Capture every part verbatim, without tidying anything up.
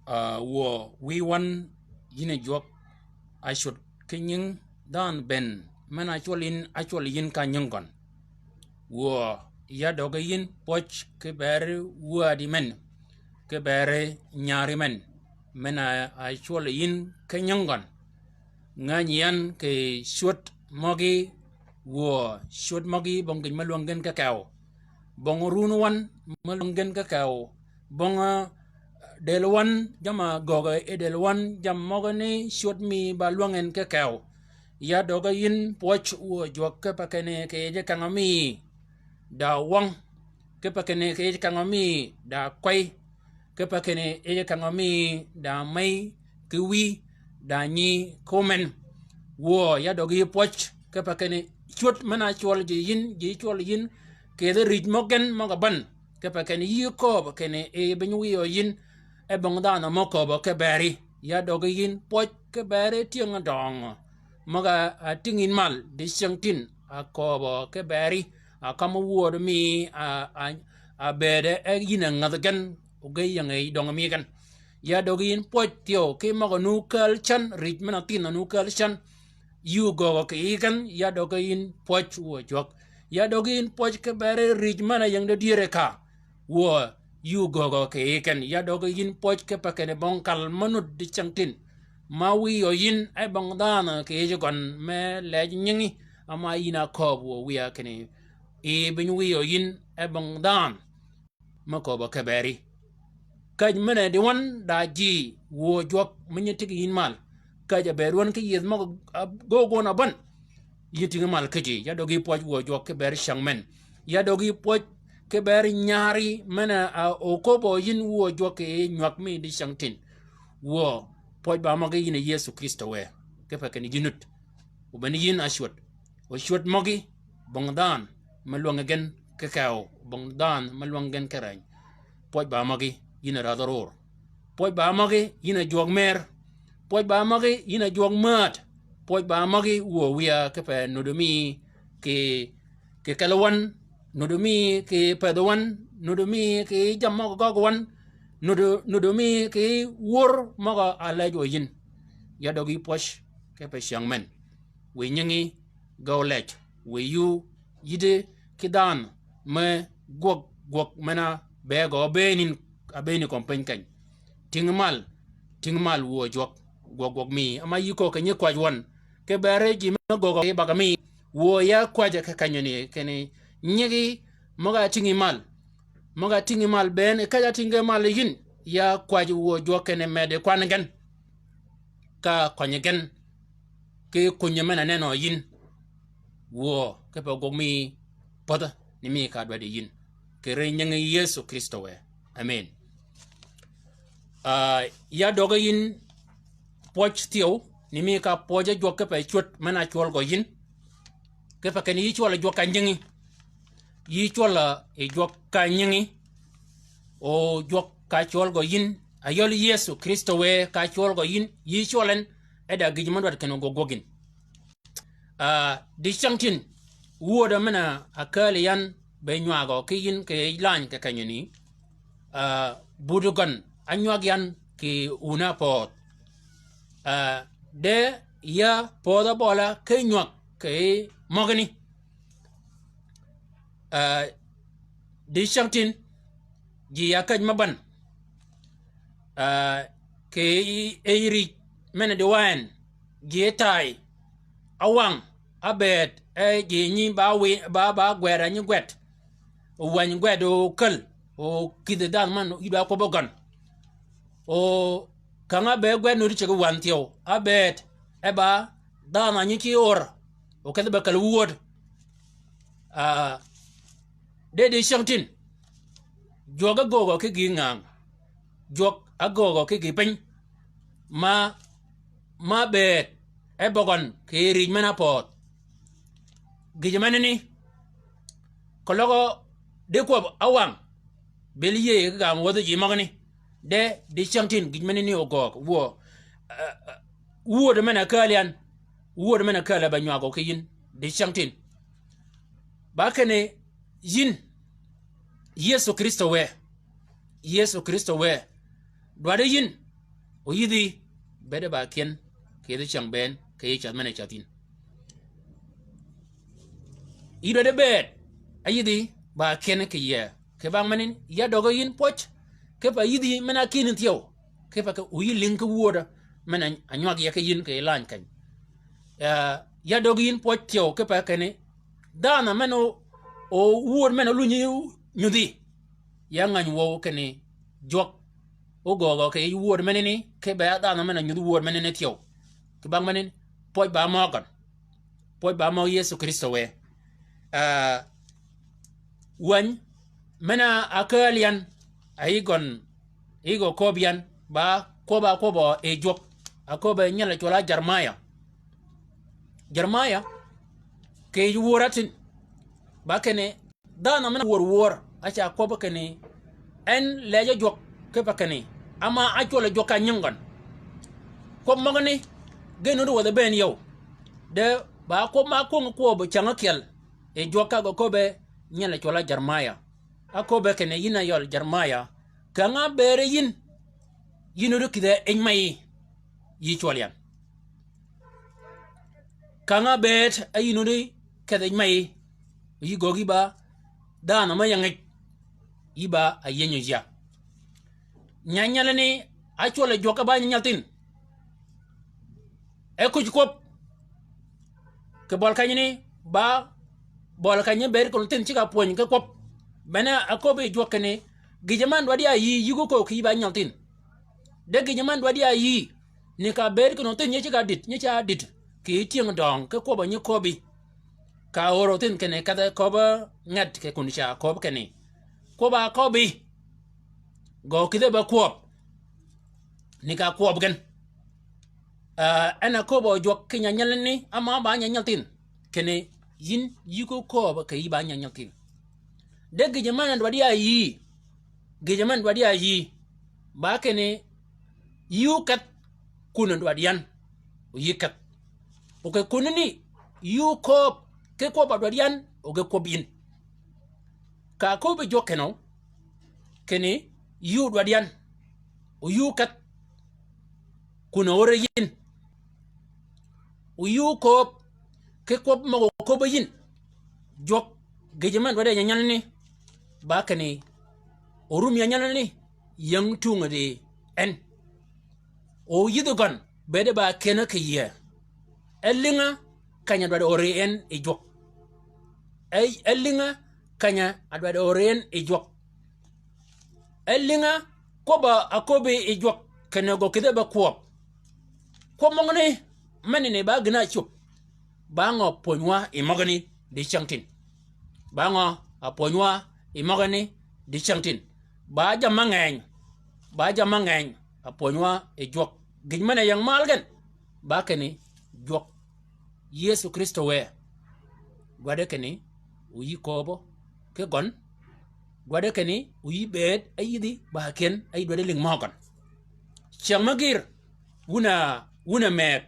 Ah, wuö wïy wøn yïn a jwøk a cwöd ki nying dhanhø bënn, men a cwøl yïn, a cwøl yïn ka nying gøn. Wuö, ya døge yïn pwøj ki beri wädi men, ki beri nyari men, men a, a cwøl yïn ki nying gøn. Ngänyi yan kì cwöd møgi, wuö, cwöd møgi bong gïn me lwäng gen ki kew. Bong run wøn me lwäng gen ki kew. Bong, eh, del wøn, jamm-a göggi yi del wøn, jammì møgani cwöd mi ba lwäng en ki kew. Ya døge yïn pwøj wuö jwøk kipe kinni kì yij kengø mi da wøng, kipe kinni kì yij kengø mi da kwey, kipe kinni yij kengø mi da mey ki wïy, da nyi ki ómen. Wuö, ya døge yï pwøj kipe kinni cwöd men-a cwøl ji yïn, ji cwøl yïn, kì yij rïj møg gen møg-a bän. Kipe kinni yï kööbø kinni yi biny wïyo yïn, e bong dhanhø mø kööbø ki beri. Ya døge yïn pwøj ki beri tyëng-a døngø møg-a, a, tïngi yïn mal dicyängtïn, a kööbø ki beri, a, ka mø wööd mi, a, a, a bëëde e yïn a ngädhi gen, ogey ying yi døngø mi gen. Ya døge yïn pwøj thyew ki møg-a nu kääl cän, rïj men-a thïn-a nu kääl cän. Yï ogögø kì yï gen, ya døge yïn pwøj wuö jwøk. Ya døge yïn pwøj ki beri rïj men-a ying di dyëre ka. Wuö, yï ogögø kì yï gen, ya døge yïn pwøj kipe kinni bong kal me nud dicyängtïn. Ma wïyo yïn e bong dhanhø kì yij gøn me lej nyingi, ama yïn a kööb wuö wïya kinni yi biny wïyo yïn e bong dhanhø mø kööbø ki beri. Käj men-a di wøn da ji wuö jwøk me nyi tïg yïn mal. Käj a bëëd wøn ki yïëdh møg-a göög wøn a bän. Yï tïngi mal ki ji, ya døge yï pwøj wuö jwøk ki beri cyäng men. Ya døge yï pwøj ki beri nyari men-a, a, oköbbø yïn wuö jwøk kì nywäg mi dicyängtïn. Wuö, pwøj ba møgi yïn a Yëso Krïstø wë. Kipe kinni ji nud. O bene yïn a cwöd. O cwöd møgi, bong dhanhø me lwängi gen ki kew, bong dhanhø me lwängi gen ki reny. Pwøj ba møgi, yïn a rädhi ror. Pwøj ba møgi, yïn a jwøk mër. Pwøj ba møgi, yïn a jwøk määd. Pwøj ba møgi, wuö wïya kipe nudu mi kì, kì kelli wøn, nudu mi kì pëdhi wøn, nudu mi kì jammì møg-a gøggi wøn, nudu, nudu mi kì wör møg-a lej wø yïn. Ya døge yï pwøj kipe cyäng men. Wiy nyingi ge olej, wiy yuu yïddi ki dhanhø me gwøg gwøg men-a bëgg-a bënn yïn, a bënn yï kömi piny keny. Tïngi mal, tïngi mal wuö jwøk, gwøg gwøg mi, ama yï köög kì nyi kwäj wøn. Ki beri ji me göggi yi baggi mi, wuö ya kwäjji ki kenyani, kinni nyigi møg-a tïngi mal. Møg-a tïngi mal bënn, käj-a tïngi mal yïn, ya kwäjji wuö jwøk kinni mëddi kwan gen. Ka kønyi gen ki kunyi men-a nenø yïn. Wuö, kipe gwøg mi pädhi ni mi ka dwaddi yïn. Kì ri nyingi Yëso Krïstø wë. Amen. Ah, ya døge yïn pwøj thyew, ni mi ka pwøje jwøk kipe cwöd men-a cwøl gø yïn. Kipe kinni yï cwøl jwøk ka nyingi. Yï cwøl, eh, jwøk ka nyingi. O jwøk ka cwøl gø yïn. Ayøl Yëso Krïstø wë ka cwøl gø yïn. Yï cwøl en. E da gïj mø dwaddi kinni gø gwøg yïn. Ah, dicängtïn, wuödø men-a ákääl yan be nywagø ki yïn kì lany kì kenyani. Ah, buti gøn ánywag yan kì wun-a ápödh. Ah, de ya pödh-a bøla ki nywag kì møgani. Ah, dicängtïn, ji ya käj mø bän. Ah, kì yij rij men-a diwaan, ji tay, áwang, ábëëd, e ji nyi ba wi, ba, ba gwed, a nyi gwed. O wäny gwed, o käl, o kïdhi dhanhø man yï dwa kwøbb gøn. O kang-a ábëëd gwed nuti ceg wänhi thyew, ábëëd, e ba dhanhø a nyi ki or, o kedhi be käl wuöd. Ah, de dicängtïn, jwøk ágöögø ki gï ngang. Jwøk ágöögø ki gï piny. Ma, ma bëëd e bøgøn kì rij men-a ápödh. Gïjø menani, keløg di kwøb áwang, bï yïëy ki gam wäthi ji møgani. De dicängtïn gïj menani ogöög, wuö, eh, eh, wuöd men-a ákääl yan, wuöd men-a ákääl be nywagø ki yïn, dicängtïn. Ba kinni yïn, Yëso Krïstø wë, Yëso Krïstø wë, dwaddi yïn, o yïdhi, bëëde ba kyen, kì yij cäng bënn, kì yij cädh men-a cädh yïn. Yï dwaddi bëëd, áyïdhi, ba kyen kì yïe, kì bang menin, ya døggi yïn pwøj, kipe yïdhi men-a ákïn thyew, kipe kì o yï lïng ki wuödø, men-a ánywag ye ki yïn kì lany keny. Ah, ya døggi yïn pwøj thyew, kipe kinni, dhanhø men-a o, o wuöd men-a ólunyi nyudhi. Ya ngäny wøw kinni jwøk ógöögø kì yij wuöd menani, kipe dhanhø men-a nyudhi wuöd menani thyew. Kì bang menin, pwøj ba møg gøn. Pwøj ba møg Yëso Krïstø wë. Ah, wäny men-a ákääl yan, a yï gøn, yï gø kööb yan, ba kwøbb-a kwøbbø yi jwøk. Ákööbe nyel cwøl-a Jeremiah. Jeremiah, kì yij wuör átïn. Ba kinni, dhanhø men-a wuör wuör, a ca kwøbbi kinni, en lejø jwøk kipe kinni, ama ácwøl jwøk ka nyingi gøn. Kwøb møgani, gen nuti wäthi bënn yøw. De ba kwøb ma ákwöngi kwøbbi cäng ákyel, yi jwøk ka gø köbbe nyel cwøl-a Jeremiah. Áköbbe kinni yïn a yøl Jeremiah, kang-a ábëëd yïn, yï nuti kïdhe yij me yï, yï cwøl yan. Kang-a ábëëd, a yï nuti kedh yij me yï, yï göög yï ba, dhanhø me ying yij, yï ba a yienyi yïa. Nyanyalani, ácwøl jwøk e ba nyanyal thïn. E kuj kwøb. Kì bøli kenyani, ba, bøli kenyi bëëd kinni thïn ceg-a pwöny ki kwøb. Bene áköbbi yi jwøk kinni, gïjø man dwaddi ya yïí, yï gø köög kì yï ba nyal thïn. De gïjø man dwaddi ya yïí, ni ka bëëd kinni thïn nyi ceg-a dït, nyi ca dït, kì yij tyëng døøng, ki kwøbbø nyi köbbi. Ka ör thïn kinni kedhe köbb-a nget kì kun ca kööb kinni. Kwøbb-a köbbi. Gø kïdhe be kwøb. Ni ka kwøb gen. Ah, en a kööbø jwøk ki nyanyalani, ama ba nyanyal thïn. Kinni yïn yï ko kööb kì yï ba nyanyal thïn. De gïjø men-a dwaddi ya yïí. Gïjø men-a dwaddi ya yïí. Ba kinni yï ókedh kun dwaddi yan. O yï kedh. O kì kunani yï ókööb ki kwøbb-a dwaddi yan, o ge kwøb yïn. Ka áköbbi jwøk kenø, kinni yï ódwaddi yan, o yï ókedh, kun a ör yïn. O yï ókööb, ki kwøb møg-a köbbi yïn. Jwøk gïjø men-a dwaddi ya nyanyalani, ba kinni, o rum nyanyalani, ying tungi di en. O yïdhi gøn, bëëde ba kyënë kì yïe. E lïnga keny-a dwaddi ör yi en yi jwøk. E, e lïnga keny-a dwaddi ör yi en yi jwøk. E lïnga kwøbb-a áköbbi yi jwøk kinni gø kïdhe be kwøb. Kwøb møgani, menani ba gïn-a ácöb. Ba ngø pwönywa yi møgani dicängtïn? Ba ngø a pwönywa yi møgani dicängtïn? Ba jammì ángeny, ba jammì ángeny a pwönywa yi jwøk. Gïj men-a ying mal gen, ba kinni jwøk Yëso Krïstø wë. Dwaddi kinni, o yï kööbø ki gøn. Dwaddi kinni, o yï bëëd áyïdhi ba kyen, áyï dwaddi lïng mø gøn. Cyäng me gïr, wun a, wun a mëëg.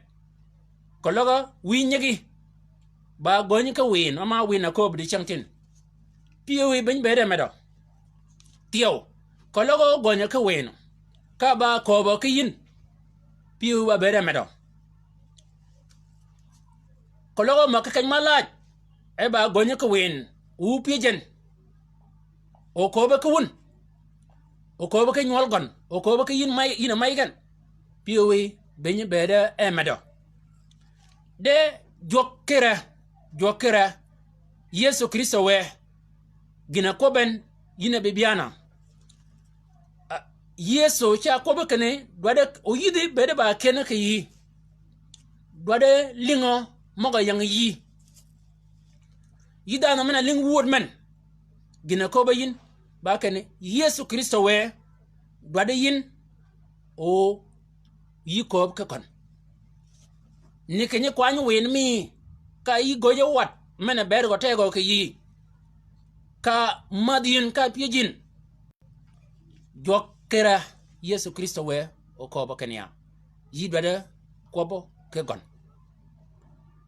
Keløg wiy nyigi, ba gönyi ki wïn, ama wïn a kööb dicyängtïn. Pyëwí biny bëëd e medø. Thyew, keløg gönyi ki wïn, ka ba kööbø ki yïn. Pyëwí ba bëëd e medø. Keløg møg ki keny ma laaj, e ba gönyi ki wïn, wu pyëj en. O kööbø ki wun. O kööbø ki nywøl gøn. O kööbø ki yïn may, yïn a may gen. Pyëwí biny bëëd e medø. De jwøk kire, jwøk kire, Yëso Krïstø wë, gïn-a kwøb en yïn a bi byanø. A, Yëso ca kwøbbi kinni, dwaddi oyïdhi bëëd ba kyen ki yïí. Dwaddi lïngø møg-a ying yïí. Yï dhanhø men-a lïng wööd men. Gïn-a kööbø yïn, ba kinni, Yëso Krïstø wë, dwaddi yïn, o yï kööb ki køn. Ni keny-a kwany wïn mi, ka yï göjji wat, men-a bëëd gø tegø ki yïí. Ka mädh yïn, ka pyëj yïn. Jwøk kire Yëso Krïstø wë okööbø kinni ya, yï dwaddi kwøbbø ki gøn.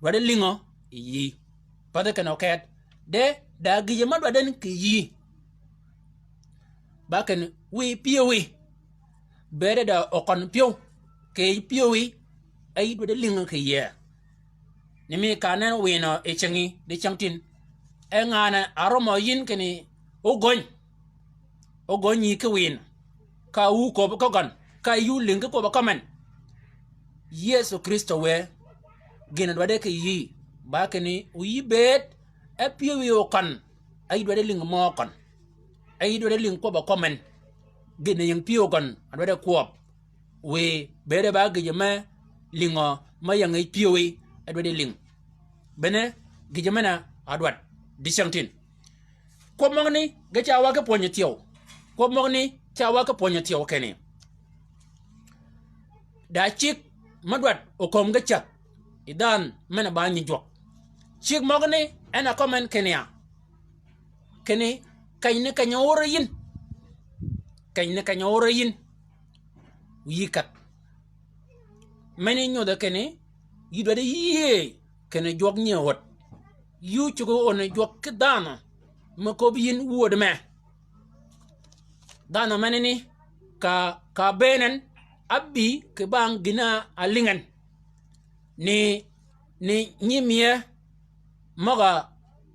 Dwaddi lïngø yi yïí. Pädhi kinni oket, de da gïjø ma dwaddi en ki yïí. Ba kinni wiy pyëwí. Bëëde da okøn pyëw. Kì yij pyëwí, e yï dwaddi lïngø ki yïe. Ni mi ka nen wïnø yi cingi dicyängtïn. E ngan-a rømø yïn kinni ogöny. Ogönyi ki wïn. Ka wu kööb ki gøn. Ka yï wu lïng ki kwøbb-a kømmen. Yëso Krïstø wë. Gïn-a dwaddi ki yïí. Ba kinni oyï bëëd. E pyëwí okøn. E yï dwaddi lïng mø køn. E yï dwaddi lïng kwøbb-a kømmen. Gïn-a ying pyëw gøn. A dwaddi kwøb. Wiy bëëde ba gïjø me lïngø, me ying yij pyëwí, e dwaddi lïng. Bene gïjø men-a dwaddi dicyängtïn. Kwøb møgani ge ca wa ki pwönyi thyew. Kwøb møgani ca wa ki pwönyi thyew kinni. Da cigg me dwaddi okööm ge cäg. Yi dhanhø men-a ba nyi jwøk. Cigg møgani en a kømmen kinni ya. Kinni keny ni keny-a ör yïn. Keny ni keny-a ör yïn. Yï kädh. Meni nyodhe kinni, yï dwaddi yïëy kinni jwøk nyi wöd. Yï ócuggi óni jwøk ki dhanhø, me köbbi yïn wööd me. Dhanhø menani, ka, ka bëën en, ábï kì bang gïn-a álïng en. Ni, ni nyi mye, møg-a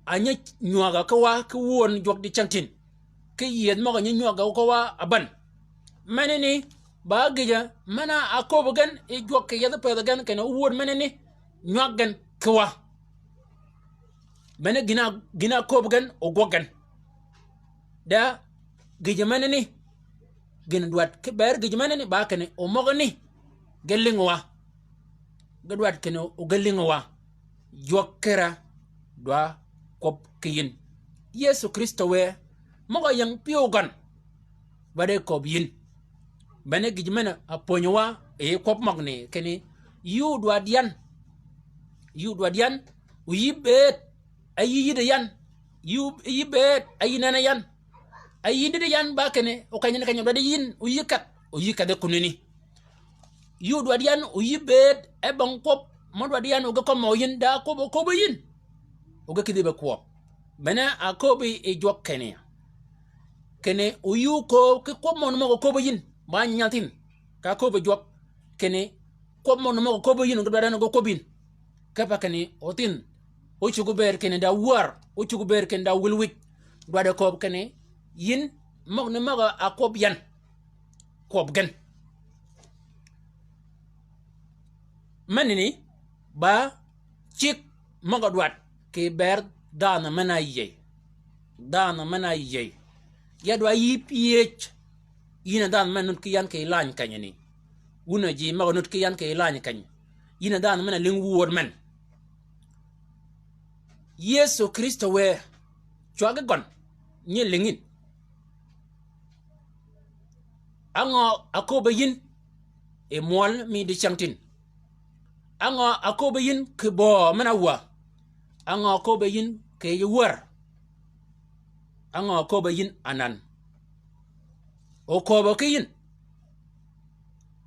ányi nywäg-a ki wa ki wön jwøk dicyängtïn. Ki yiedh møg-a nyi nywäg-a ki wa ábän. Menani, ba gïjø, men-a áköbbi gen, yi jwøk kì yethi pëthi gen kinni wööd menani, nywag gen ki wa. Bene gïn-a, gïn-a áköbbi gen, ogwøg gen. Da, gïjø menani, gïn dwaddi ki bëëd gïjø menani, ba kinni, omøgani, ge lïngø wa. Ge dwaddi kinni, o ge lïngø wa. Jwøk kire, dwa kwøb ki yïn. Yëso Krïstø wë, møg-a ying pyëw gøn. Ba de köbbi yïn. Bene gïjø men-a pwönyi wa, yi kwøb møgani, kinni, yï dwaddi yan. Yï dwaddi yan, oyï bëëd, e yï yïddi yan. Yï, yï bëëd, e yï nenni yan. E yï yïddi yan ba kinni, o keny ni keny-a dwaddi yïn, oyï kädh, oyï kädhi kunani. Yï dwaddi yan, oyï bëëd, e bong kwøb, mø dwaddi yan, o ge kømmø yïn, da kwøb, o köbbi yïn. O ge kïdhi be kwøb. Bene aköbbi yi jwøk kinni. Kinni oyï kööb ki kwøb møn møg-a köbbi yïn. Ba nyaltïn. Ka köbbi jwøk. Kinni kwøb møn møg-a köbbi yïn, o ge dwaddi yan o ge kwøb yïn. Kipe kinni othinh. Ócuggi bëëd kinni da wär. Ócuggi bëëd kinni da wïl wïj. Dwaddi kööb kinni. Yïn møg ni møg-a kwøb yan. Kwøb gen. Menani, ba cigg møg-a dwaddi, kì bëëd dhanhø men-a yïëy. Dhanhø men-a yïëy. Ya dwa yï pyëj. Yïn a dhanhø men-a nud ki yan kì lany kenyani. Wun a ji møg-a nud ki yan kì lany keny. Yïn a dhanhø men-a lïng wööd men. Yëso Krïstø wë, cwaggi gøn, nyi lïngin. Á ngø aköbbi yïn, yi mwøl mi dicyängtïn. Á ngø aköbbi yïn kì böö men-a wä. Á ngø köbbe yïn kì yij wär? Á ngø köbbe yïn anan? O köbbe ki yïn?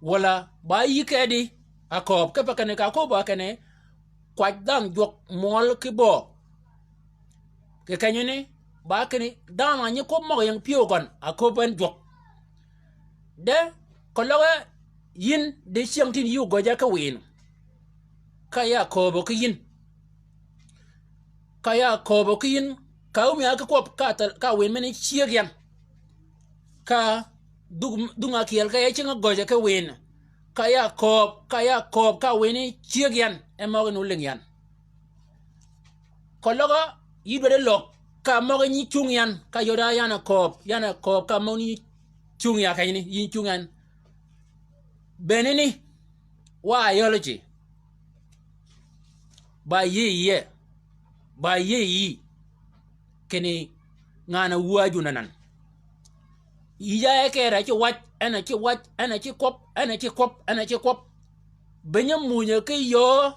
Walà ba yï kedi a kööb, kipe kinni ka köbbe kinni kwäj dhanhø jwøk mwøl ki böö. Kì kenyani, ba kinni dhanhø nyi kwøb møg-a ying pyëw gøn, a köbbe en jwøk. De keløg yïn di cyäng tin yï ógöjja ki wiinø. Ka ya kööbø ki yïn. Ka ya kööbø ki yïn, ka ómïa ki kwøb ka thel, ka wiin meni cyëg yan. Ka dhug, dhung-a ákyel ka ya cing-a göjjø ki wiin. Ka ya kööb, ka ya kööb ka wiini cyëg yan, e møgi ni ólïng yan. Keløg yï dwaddi løg, ka møgi nyi cung yan, ka yod-a yan a kööb, yan a kööb ka møgi nyi cung ya kenyani, yï cung yan. Benani, wa a yøl ji. Ba yïëy yie, ba yïëy yï. Kinni ngan-a wääj wun anan. Yïj-a e kere ci wac, en a ci wac, en a ci kwøb, en a ci kwøb, en a ci kwøb. Beny-a muunyø ki yöö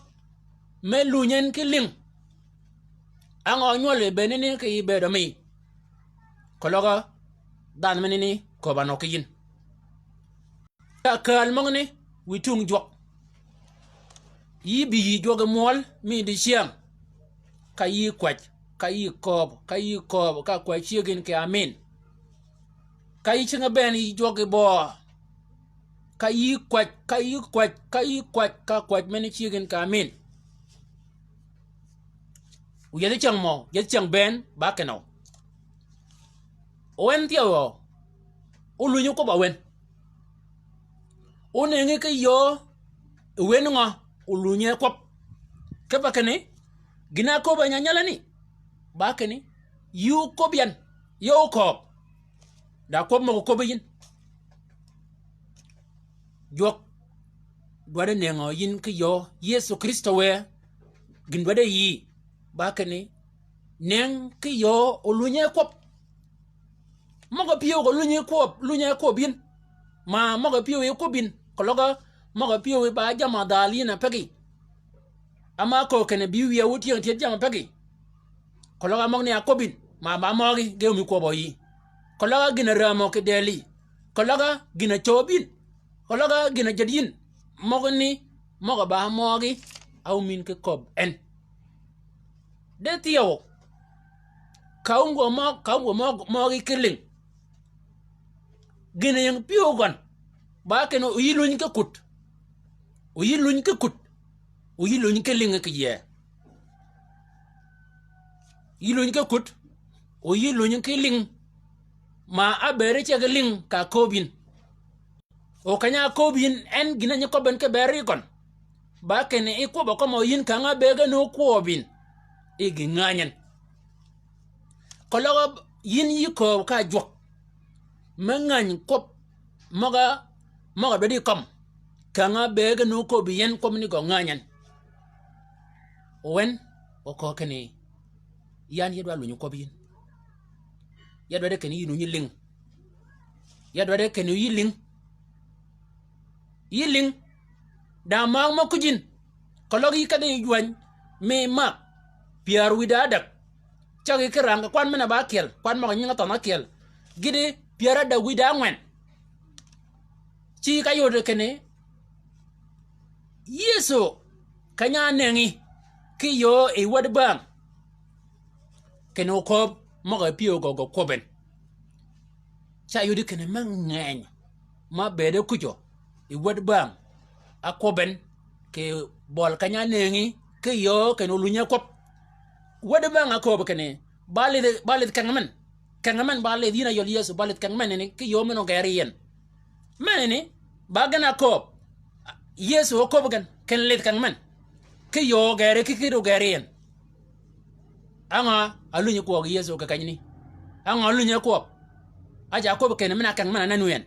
me lunyi en ki lïng. Á ngø nywøl yi benani kì yij bëëdø mi? Keløg dhanhø menani köbb-a nø ki yïn. Ka kääl møgani, wïj tung jwøk. Yï bï yï jwøk yi mwøl mi dicyäng. Ka yï kwäj, ka yï kööb, ka yï kööb, ka kwäj cyëg yïn kì amin. Ka yï cingi bënn yï jwøk yi böö. Ka yï kwäj, ka yï kwäj, ka yï kwäj, ka kwäj meni cyëg yïn kì amin. O yethi cyäng mø, yethi cyäng bënn, ba kinø. O en thyew, o lunyi kwøbb-a wen? O nëngi ki yöö, wen ngø, o lunyi kwøb? Kipe kinni, gïn-a áköbbi nyanyalani, ba kinni, yï óköbbi yan, yø ókööb. Da kwøb møg-a köbbi yïn. Jwøk dwaddi nëngø yïn ki yöö, Yëso Krïstø wë, gïn dwaddi yï, ba kinni, nëng ki yöö o lunyi kwøb. Møg-a pyëw gø lunyi kwøb, lunyi kwøb yïn. Ma møg-a pyëw yi kwøb yïn, keløg møg-a pyëw yi ba jamm-a dhal yïn a pegi. Ama köög kinni bï wiya wu tyëng tyed jamm-a pegi. Keløg møgani a kwøb yïn, ma ba møøgi, ge ómi kwøbbø yï. Keløg gïn-a rämø kì dëli. Keløg gïn-a cöb yïn. Keløg gïn-a jäd yïn. Møgani, møg-a ba møøgi, a ómi yïn ki köbb en. De thyew, ka ómgø mø, ka ómgø mø, møøgi ki lïng. Gïn-a ying pyëw gøn, ba kinni o yï lunyi ki kut. O yï lunyi ki kut. O yï lunyi ki lïng kì yie. Yï lunyi ki kut. O yï lunyi ki lïng. Ma ábëëd ceg lïng ka kööb yïn. O keny-a áköbbi yïn en gïn-a nyi kwøbbi en ki beri gøn. Ba kinni i kwøbbø kømmi yïn kang-a ábëëg en ókwøbbi yïn. I gï ngäny en. Keløg yïn yï kööb ka jwøk. Me ngäny kwøb møg-a, møg-a dwaddi kømmi. Kang-a ábëëg en óköbbi yïn kwøbbi ni gø ngäny en. O wen, o köög kinni, yan ya dwaddi lunyi kwøb yïn. Ya dwaddi kinni yï lunyi lïng. Ya dwaddi kinni yï lïng. Yï lïng. Da maag mø kuj yïn. Keløg yï kedhi yi jwäny mi Maak pyär wïdá ádäg. Cägi ki rang kwan men-a ba ákyel, kwan møg-a nyinge thønh ákyel. Gïti pyär ádäg wïdá ángwen. Ci ka yod kinni, Yëso keny-a ánëngi ki yöö yi wäd bäng. Kinni okööb møg-a pyëw gø gø kwøb en. Ca yodi kinni me ngeny ma bëëde kuj-a yi wäd bäng ákwøb en, kì bøl keny-a ánëngi ki yöö kinni olunyi kwøb. Wäd bäng ákööb kinni, ba lidh, ba lidh keng men. Keng men ba lidh, yïn a yøl Yëso, ba lidh keng men ni ki yöö men ogeri yi en. Menani, ba gen a kööb, Yëso oköbbi gen, ken lidh keng men. Ki yöö ogeri ki kidi ogeri yi en. Á ngø, a lunyi kwøb Yëso kì kenyani? Á ngø a lunyi kwøb? Ája kwøb kinni men-a keng men a nenni en.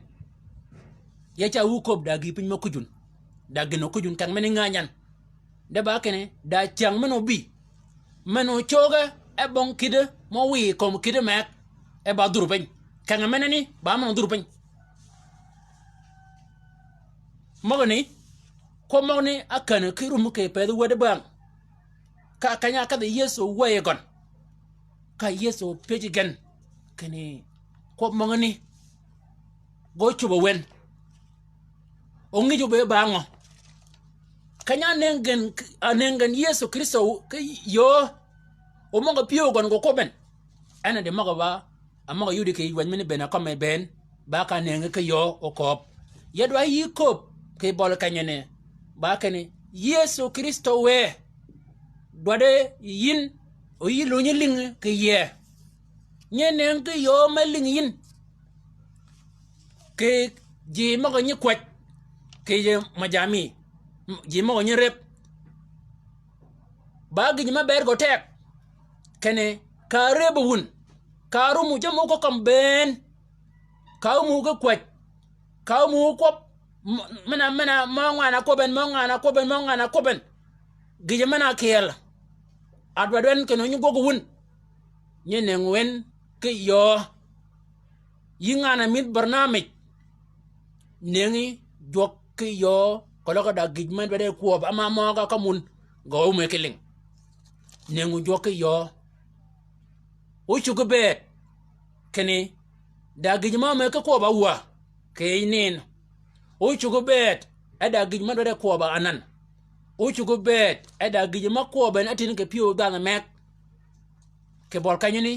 Ya ca wu köbbi da gïï piny mø kujun. Da gïn-a kujun keng men-a ngänyan. De ba kinni, da cyäng men obï. Men ocöge, e bong kïddi, mø wiy kömi kïddi meg, e ba dhur piny. Keng menani, ba men odhur piny. Møgani, kwøb møgani, ákänni ki rum kì pëthi wäd bäng. Ka keny-a kadh Yëso wäy gøn. Ka Yëso pëjji gen kinni kwøb møgani ge ócubø wen. Óngïj óbëëd ba ngø? Keny-a ánëngi gen, ánëngi gen Yëso Krïstø ki yöö. O møg-a pyëw gøn gø kwøbben. En a di møg-a ba, a møg-a yudi kì yij wäny mini bënn a kømmi bënn, ba ka ánëngi ki yöö okööb. Ya dwa yï kööb kì bøli kenyani, ba kinni Yëso Krïstø wë dwaddi yïn, o yï lunyi lïngi kì yee. Nyi nëngi ki yöö me lïngi yïn kì ji møg-a nyi kwäj, kì ji mø jami, ji møg-a nyi rëb. Ba gïj me bëëd gø teg kinni ka rëbbi wun, ka rummi jammì wun ki kømmi bënn, ka rummi wun ki kwäj, ka rummi wun kwøb, m-, men-a, men-a, mø ngan-a kwøbben, mø ngan-a kwøbben, mø ngan-a kwøbben. Gïjø men-a kyeel. A dwaddi en kinni nyi gwøggi wun. Nyi nëngi wen ki yöö. Yï ngan-a mïdh barnamij, nëngi jwøk ki yöö, keløg da gïj me dwaddi kwøb, ama møg-a kømmi wun, ge ómëë ki lïng. Nëngi jwøk ki yöö. Ócuggi bëëd kinni da gïj me ómëë ki kwøb a wä kì yij nïn. Ócuggi bëëd e da gïj me dwaddi kwøb a anan. Ócuggi bëëd e da gïj me kwøb en átin kì pyëw dhanhø meg. Kì bøl kenyani,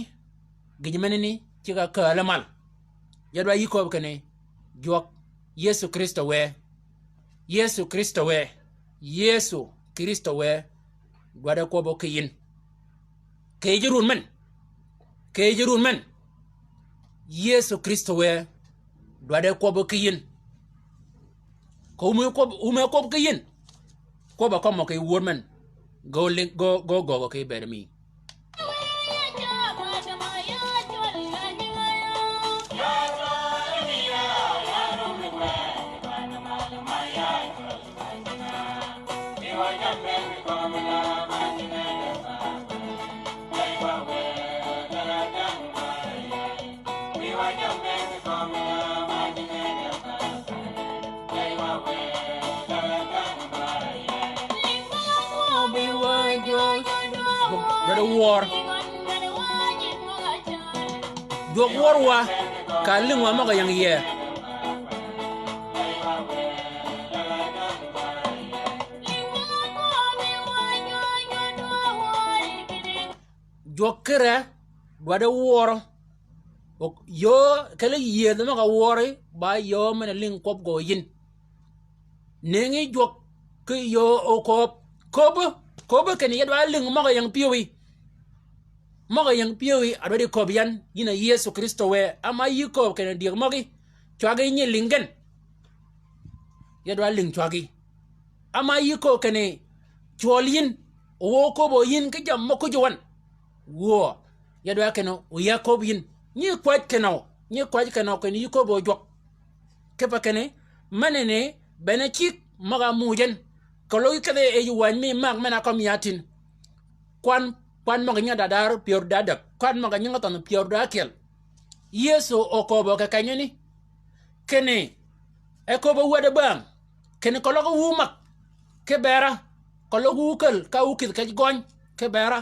gïj menani ceg-a kääl mal. Ya dwa yï kööb kinni jwøk Yëso Krïstø wë. Yëso Krïstø wë. Yëso Krïstø wë dwaddi kwøbbi ki yïn. Kì yij run men. Kì yij run men. Yëso Krïstø wë dwaddi kwøbbi ki yïn. Kì ómëë kwøb, ómëë kwøb ki yïn. Kwøbb-a kømmi kì wur men. Ge ólïng, ge, ge ógöög kì bëëd mi. Dwaddi wøør. Jwøk wøør wa, ka lïng wa møg-a ying yee. Jwøk kire, dwaddi wøør. Ok, yöö, kele yëëdh møg-a wøøri, ba yöö men-a lïng kwøb gø yïn. Nëngi jwøk ki yöö okööb. Kööbø, kööbø kinni ya dwa lïng møg-a ying pyëwí. Møg-a ying pyëwí, a dwaddi kööb yan, yïn a Yëso Krïstø wë, ama yï kööb kinni dyëg møgí, cwaggi nyi lïng gen. Ya dwa lïng cwaggi. Ama yï kööb kinni cwøl yïn, o wø kööbø yïn ki jammì mø kuj wøn. Wuö, ya dwa kinni o ya kööb yïn. Nyi kwäj kinni o, nyi kwäj kinni o kinni yï kööbø jwøk. Kipe kinni, menani, bene cigg, møg-a muuj en. Keløg kedhi yij wäny mi Mak men-a kømmi ya tin. Kwan, kwan møg-a nyingi da dar pyär da däg. Kwan møg-a nyingi thønh pyär da ákyel. Yëso okööbø kì kenyani. Kinni, e kööbø wäd bäng. Kinni keløg wu mäg. Ki bera. Keløg wu käl, ka wu kïdhi kej gøny. Ki bera.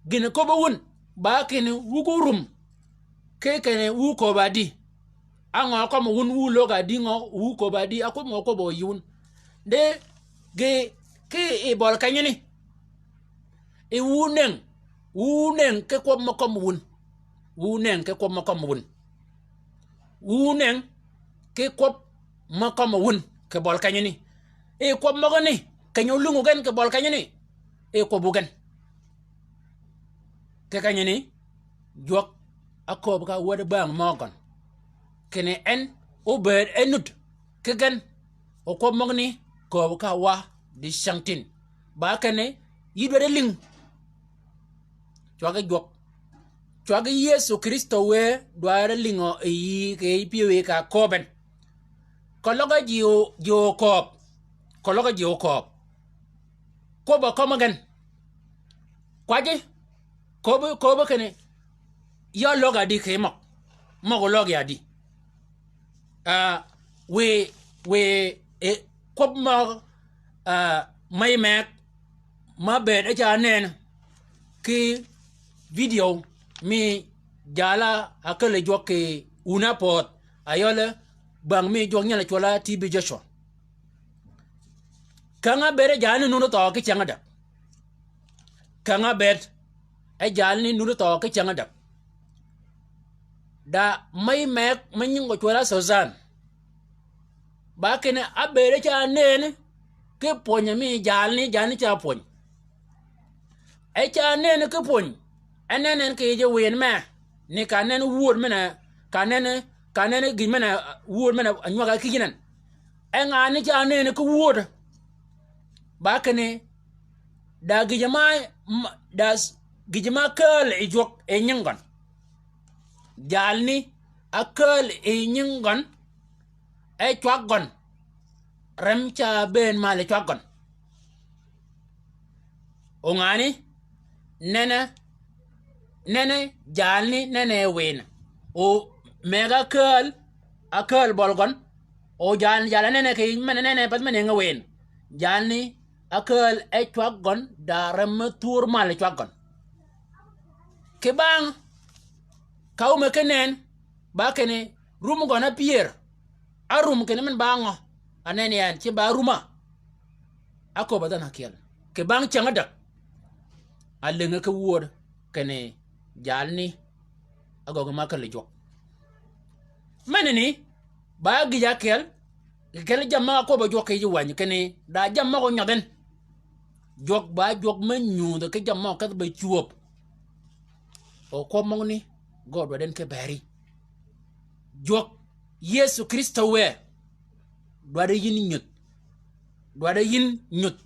Gïn-a köbbi wun, ba kinni wu ko rum. Ki kinni wu köbbi adi. Á ngø kømmi wun wu löggi adi ngø wu köbbi adi, á kwøb ngø kwøbbi yï wun. De, gi, ki yi bøli kenyani. Yi wu nëng, wu nëng ki kwøb mø kømmi wun. Wu nëng ki kwøb mø kømmi wun. Wu nëng ki kwøb mø kømmi wun kì bøli kenyani. Yi kwøb møgani, keny-a ólungu gen kì bøli kenyani. Yi kwøbbu gen. Kì kenyani, jwøk ákööb ka wäd bäng mø gøn. Kinni en, óbëëd en nud, ki gen, okwøb møgani, kööb ka wa, di cängtïn. Ba kinni, yï dwaddi lïng. Cwaggi jwøk. Cwaggi Yëso Krïstø wë dwarø lïngø yi kì yij pyëwí ka kööb en. Keløg ji o, ji okööb. Keløg ji okööb. Kwøbb-a kømmi gen. Kwajji. Köbbi, köbbi kinni. Ya löggi adi kì møg. Møg-a löggi adi. Ah, wiy, wiy, eh, kwøb møg, ah, mey meg. ma bëëd e ca nen ki video mi jala a käl jwøk kì wun-a pödh, a yøl bang mi jwøk nyel cwøl-a T B Joshua. Käng-a bëëd e jalani nuti thøø ki cäng ádäg. Käng-a bëëd e jalani nuti thøø ki cäng ádäg. Da mey meg me nying gø cwøl-a Suzan. Ba kinni a bëëd e ca nen ki pwönyi mi jalani, jalani ca pwönyi. E ca nen ki pwöny, e nen en kì yij win me, ni ka nen wööd men-a, ka nen, ka nen gïj men-a, wööd men-a nywag-a ki yïn en. E ngan ni ca nen ki wööd. Ba kinni, da gïj ma, da gïj ma kääl yi jwøk yi nying gøn. Jalani a kääl yi nying gøn, e cwag gøn. Rem ca bëën mal cwag gøn. O ngani, nene, nene, jalani, nene win. O meg-a kääl, a kääl bøl gøn. O jalani, jalani nene kì men-a nene path men-a nge win. Jalani a kääl e cwag gøn, da rem me thur mal cwag gøn. Kì bang, ka óme ki nen, ba kinni, rum gøn a pyër. A rum kinni men ba ngø, a nen yan, ci ba rum-a. A köbb-a dhanhø ákyel. Kì bang cäng ádäg. A lïnge ki wööd, kinni jalani, a gøggi ma källi jwøk. Menani, ba gïj ákyel, kì kelli jammì møg-a köbb-a jwøk kì yij wäny, kinni, da jammì møg-a nyødh en. Jwøk ba jwøk me nyudh ki jammì møg-a kedhi be cwöb. O kwøb møgani, gø dwaddi en ki beri. Jwøk Yëso Krïstø wë, dwaddi yïn nyudh. Dwaddi yïn nyudh.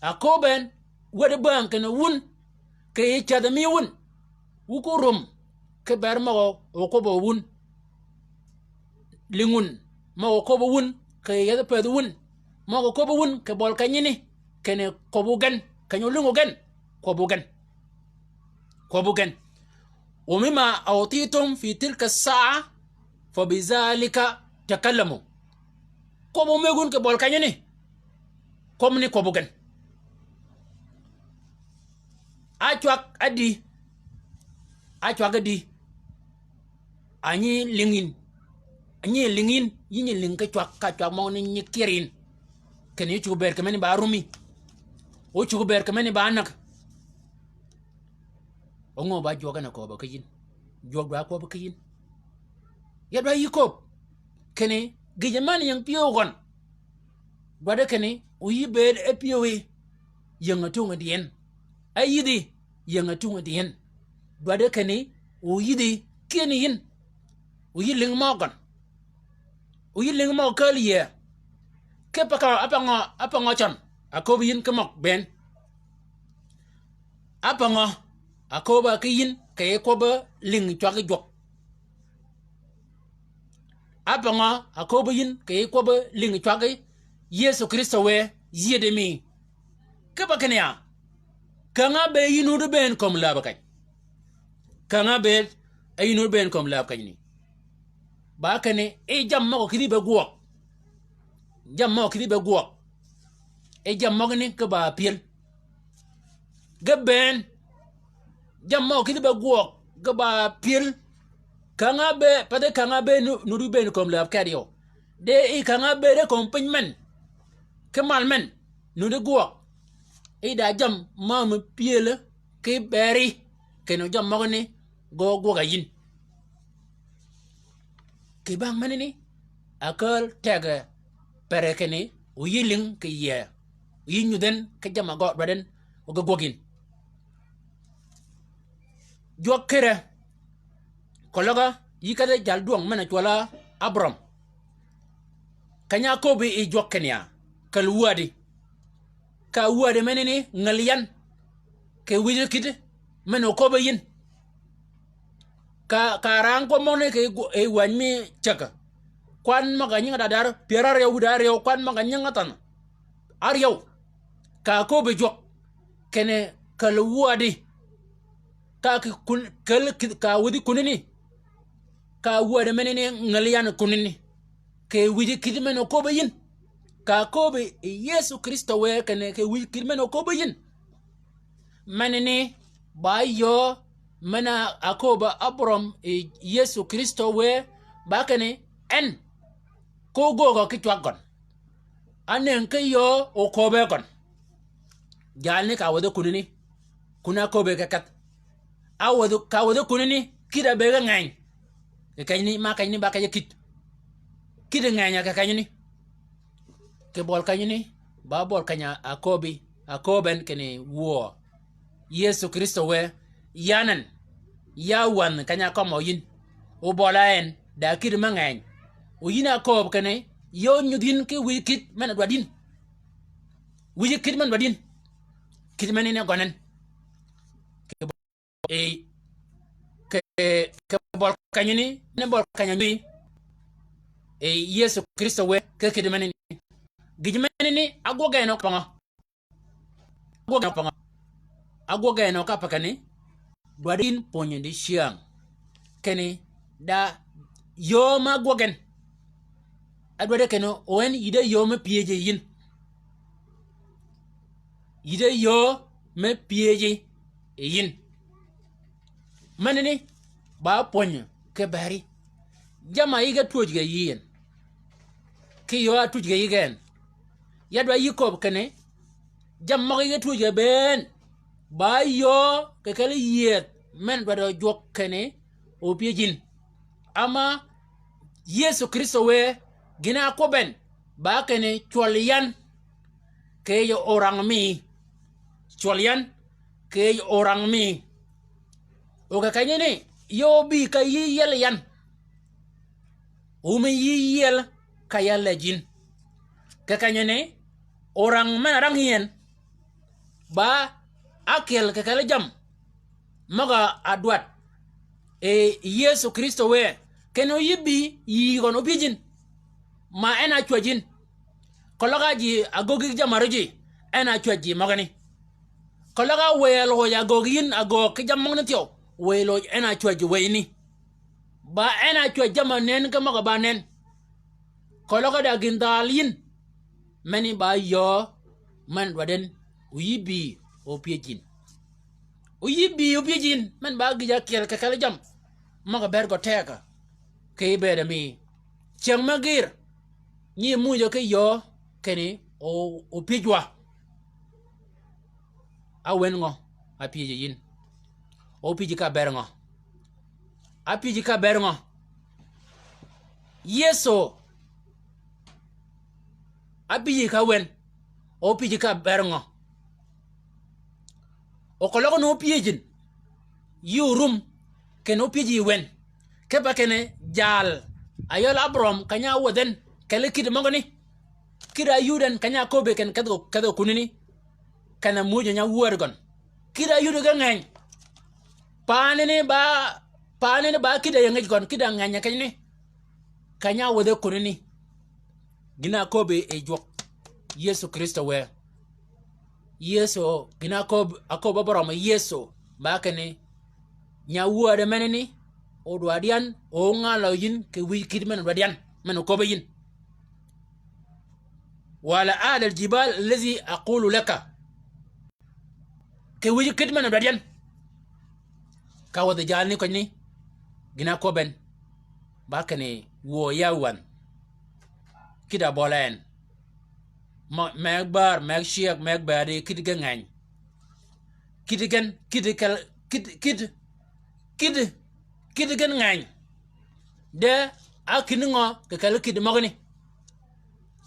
A köbbi en, wäddi bäng kinni wun, kì yij cädhi mi wun. Wu ko rum, ki ber møg-a okwøbbi wun. Lïng wun, møg-a okwøbbi wun, kì yethi pëthi wun. Møg-a okwøbbi wun, kì bøl kenyani, kinni kwøbbu gen, keny-a olïngu gen, kwøbbu gen. Kwøbbu gen. Wa mimma utitum fi tilka saa, fa bi zalika takallamu. Kwøbbu mëggun kì bøl kenyani. Kwøbbani kwøbbu gen. A cwag ádï. A cwag ádï. A nyi lïng yïn. A nyi lïng yïn. Yï nyi lïng ki cwag, ka cwag møgani nyi kyër yïn. Kinni ócuggi bëëd kì meni ba rumi. Ócuggi bëëd kì meni ba näg. Óngø ba jwøk en a kööbø ki yïn. Jwøk dwa kwøbø ki yïn. Ya dwa yï kööb. Kinni gïjø men ying pyëw gøn. Dwaddi kinni, o yï bëëd e pyëwi. Ying a tungi dyin. E yïdhi, ying a tungi dyin. Dwaddi kinni, o yïdhi kyëni yïn. O yï lïng møg gøn. O yï lïng møg kääl yïe. Kipe ka, a pa ngø, a pa ngø cøn. A köbbi yïn ki møg bënn. A pa ngø, a köbba ki yïn, kì yij kwøbbi lïng cwaggi jwøk. A pa ngø, a köbbi yïn, kì yij kwøbbi lïng cwaggi Yëso Krïstø wë, yïëdi mi. Kipe kinni ya. Käng-a bëëd yï nuti bënn kömi läb keny. Käng-a bëëd, e yï nuti bënn kömi läb kenyani. Ba kinni, e jammì møg-a kïdhi be gwøøg. Jammì møg-a kïdhi be gwøøg. E jammì møgani ki ba pyël. Ge bënn. Jammì møg-a kïdhi be gwøøg. Ge ba pyël. Käng-a bëëd, pathi käng-a bëëd nu-, nuti bënn kömi läb kedø yø. De i käng-a bëëd e kömi piny men. Ki mal men. Nuti gwøøg. I da jammì mø-, mø pyël ki beri. Kinni jammì møgani gø gwøg a yïn. Kì bang menani, a kääl tegø pere kinni, o yï lïng kì yïe, o yï nyudh en ki jammì gø dwaddi en, o ge gwøg yïn. Jwøk kire, keløg-a, yï kedhi jaldwøng men-a cwøl-a Abram. Keny-a áköbbi yi jwøk kinni ya, käl wädi. Ka wädi menani ngäl yan. Kì wïj kïdhi men-a oköbbi yïn. Ka, ka rang kwøb møgani kì gw-, yi wäny mi cägg. Kwan møg-a nyingi dadar, pyär áryew wïde áryew, kwan møg-a nyingi thanhø. Áryew. Ka köbbi jwøk. Kinni käl wädi. Ka kì kun-, käl kïdhi, ka wädhi kunani. Ka wädi menani ngäl yan kunani. Kì wïj kïdhi men-a oköbbi yïn. Ka köbbi yi Yëso Krïstø wë kinni kì wïj kïdhi men-a oköbbi yïn. Menani ba yöö men-a ákööb Abraham yi Yëso Krïstö wë, ba kinni en ko göögø ki cwag gøn. Ánëng ki yöö okööbe gøn. Jalni ka wädhi kunani, kun-a ákööbe ki kedh. A wädhi, ka wädhi kunani, kïddi a bëgg-a ngeny. Kì kenyani, ma kenyani ba kej-a kïddi. Kïddi ngeny-a kì kenyani. Kì bøli kenyani, ba bøli keny-a ákööbi, ákööb en kinni wuö. Yëso Krïstö wë, yan en, ya wänhi keny-a kømmi yïn. O bøli en, da kïddi me ngeny. O yïn a ákööb kinni, yöö nyudh yïn ki wïj kït men-a dwaddi yïn. Wïj kït men-a dwaddi yïn. Kït menani gøn en. Kì bøli, e, kì, kì bøli kenyani, ni bøli keny-a nyudhi. E, Yëso Krïstö wë, ki kïddi menani. Gïj menani, ágwøg en ok pangø. Ágwøg en ok pangø. Ágwøg en ok a pa kinni, dwaddi yïn pwönyi dicyäng. Kinni, da yöö ma ágwøg en. Ádwaddi kinni, o en yïddi yöö me pyëj yi yïn. Yïddi yöö me pyëj yi yïn. Menani, ba pwönyi ki beri. Jamm-a yïge twöj ge yï en. Ki yöö átwöj ge yï gen. Ya dwaddi yï kööb kinni, jammì møg-a yïge twöj ge bënn. Ba yöö kì kelli yïëdh men-a dwaddi jwøk kinni, o pyëj yïn. Ama Yëso Krïstö wë, gïn-a ákwøb en, ba kinni cwøl yan, kì yij orang mi. Cwøl yan, kì yij orang mi. O kì kenyani, yöö óbï ka yï yiel yan. Ómi yï yiel ka ya lejin. Kì kenyani, orang men-a rang yi en, ba ákyel kì kelli jammì møg-a ádwaddi. E, Yëso Krïstö wë, kinni o yïbï yï gøn o pyëj yïn. Ma en a ácwäj yïn. Keløg a ji agöggi jammì árøji, en a ácwäj ji møgani. Keløg a wëy aloj agöggi yïn, agöggi ki jammì møgani thyew, wëy loj en a ácwäj ji wëyni. Ba en a ácwäj jammì nen ki møg-a ba nen. Keløg a da gïn dhal yïn. Meni ba yöö men-a dwaddi en, o yïbï o pyëj yïn. O yïbï o pyëj yïn, men ba gïj ákyel kì kelli jammì møg-a ber gø tegø. Kì bëëd mi. Cyäng me gïr, nyi muuj-a ki yöö kinni o, o pyëj wa. Áwen ngø, a pyëj yi yïn. O pyëj ka ber ngø. A pyëj ka ber ngø. Yëso. A pyëj ka wen. O pyëj ka ber ngø. O keløg ni o pyëjin. Yï orum. Kinni o pyëj yi wen. Kipe kinni jal. A yøl Abraham keny-a áwädh en. Kelli kïddi møgani. Kïddi áyud en keny-a áköbbi kinni kedh gø, kedh gø kunani. Keny-a muuj-a nya wääd gøn. Kïddi áyud ge ngeny. Paanani ba, paanani ba kïddi áyängïj gøn, kïddi ángeny kenyani. Keny-a áwädhe kunani. Gïn-a áköbbi yi jwøk. Yëso Krïstö wë. Yëso, gïn-a áköbbi, áköbbi Abraham Yëso. Ba kinni. Nya wääd menani. O dwaddi yan, o ngalø yïn, kì wïj kït men-a dwaddi yan. Men-a oköbbi yïn. Wa ala hadha al-jibal alladhi aqulu laka. Kì wïj kït men-a dwaddi yan. Ka wädhi jalni køjni. Gïn-a áköbbi en. Ba kinni wuö ya wänhi. Kïddi a bøli en. Mø-, meg bär, meg cyëg, meg bädi, kïddi ge ngeny. Kïddi gen, kïddi kel, kïddi, kïddi, kïddi, kïddi gen ngeny. De, a kïnni ngø, kì kelli kïddi møgani.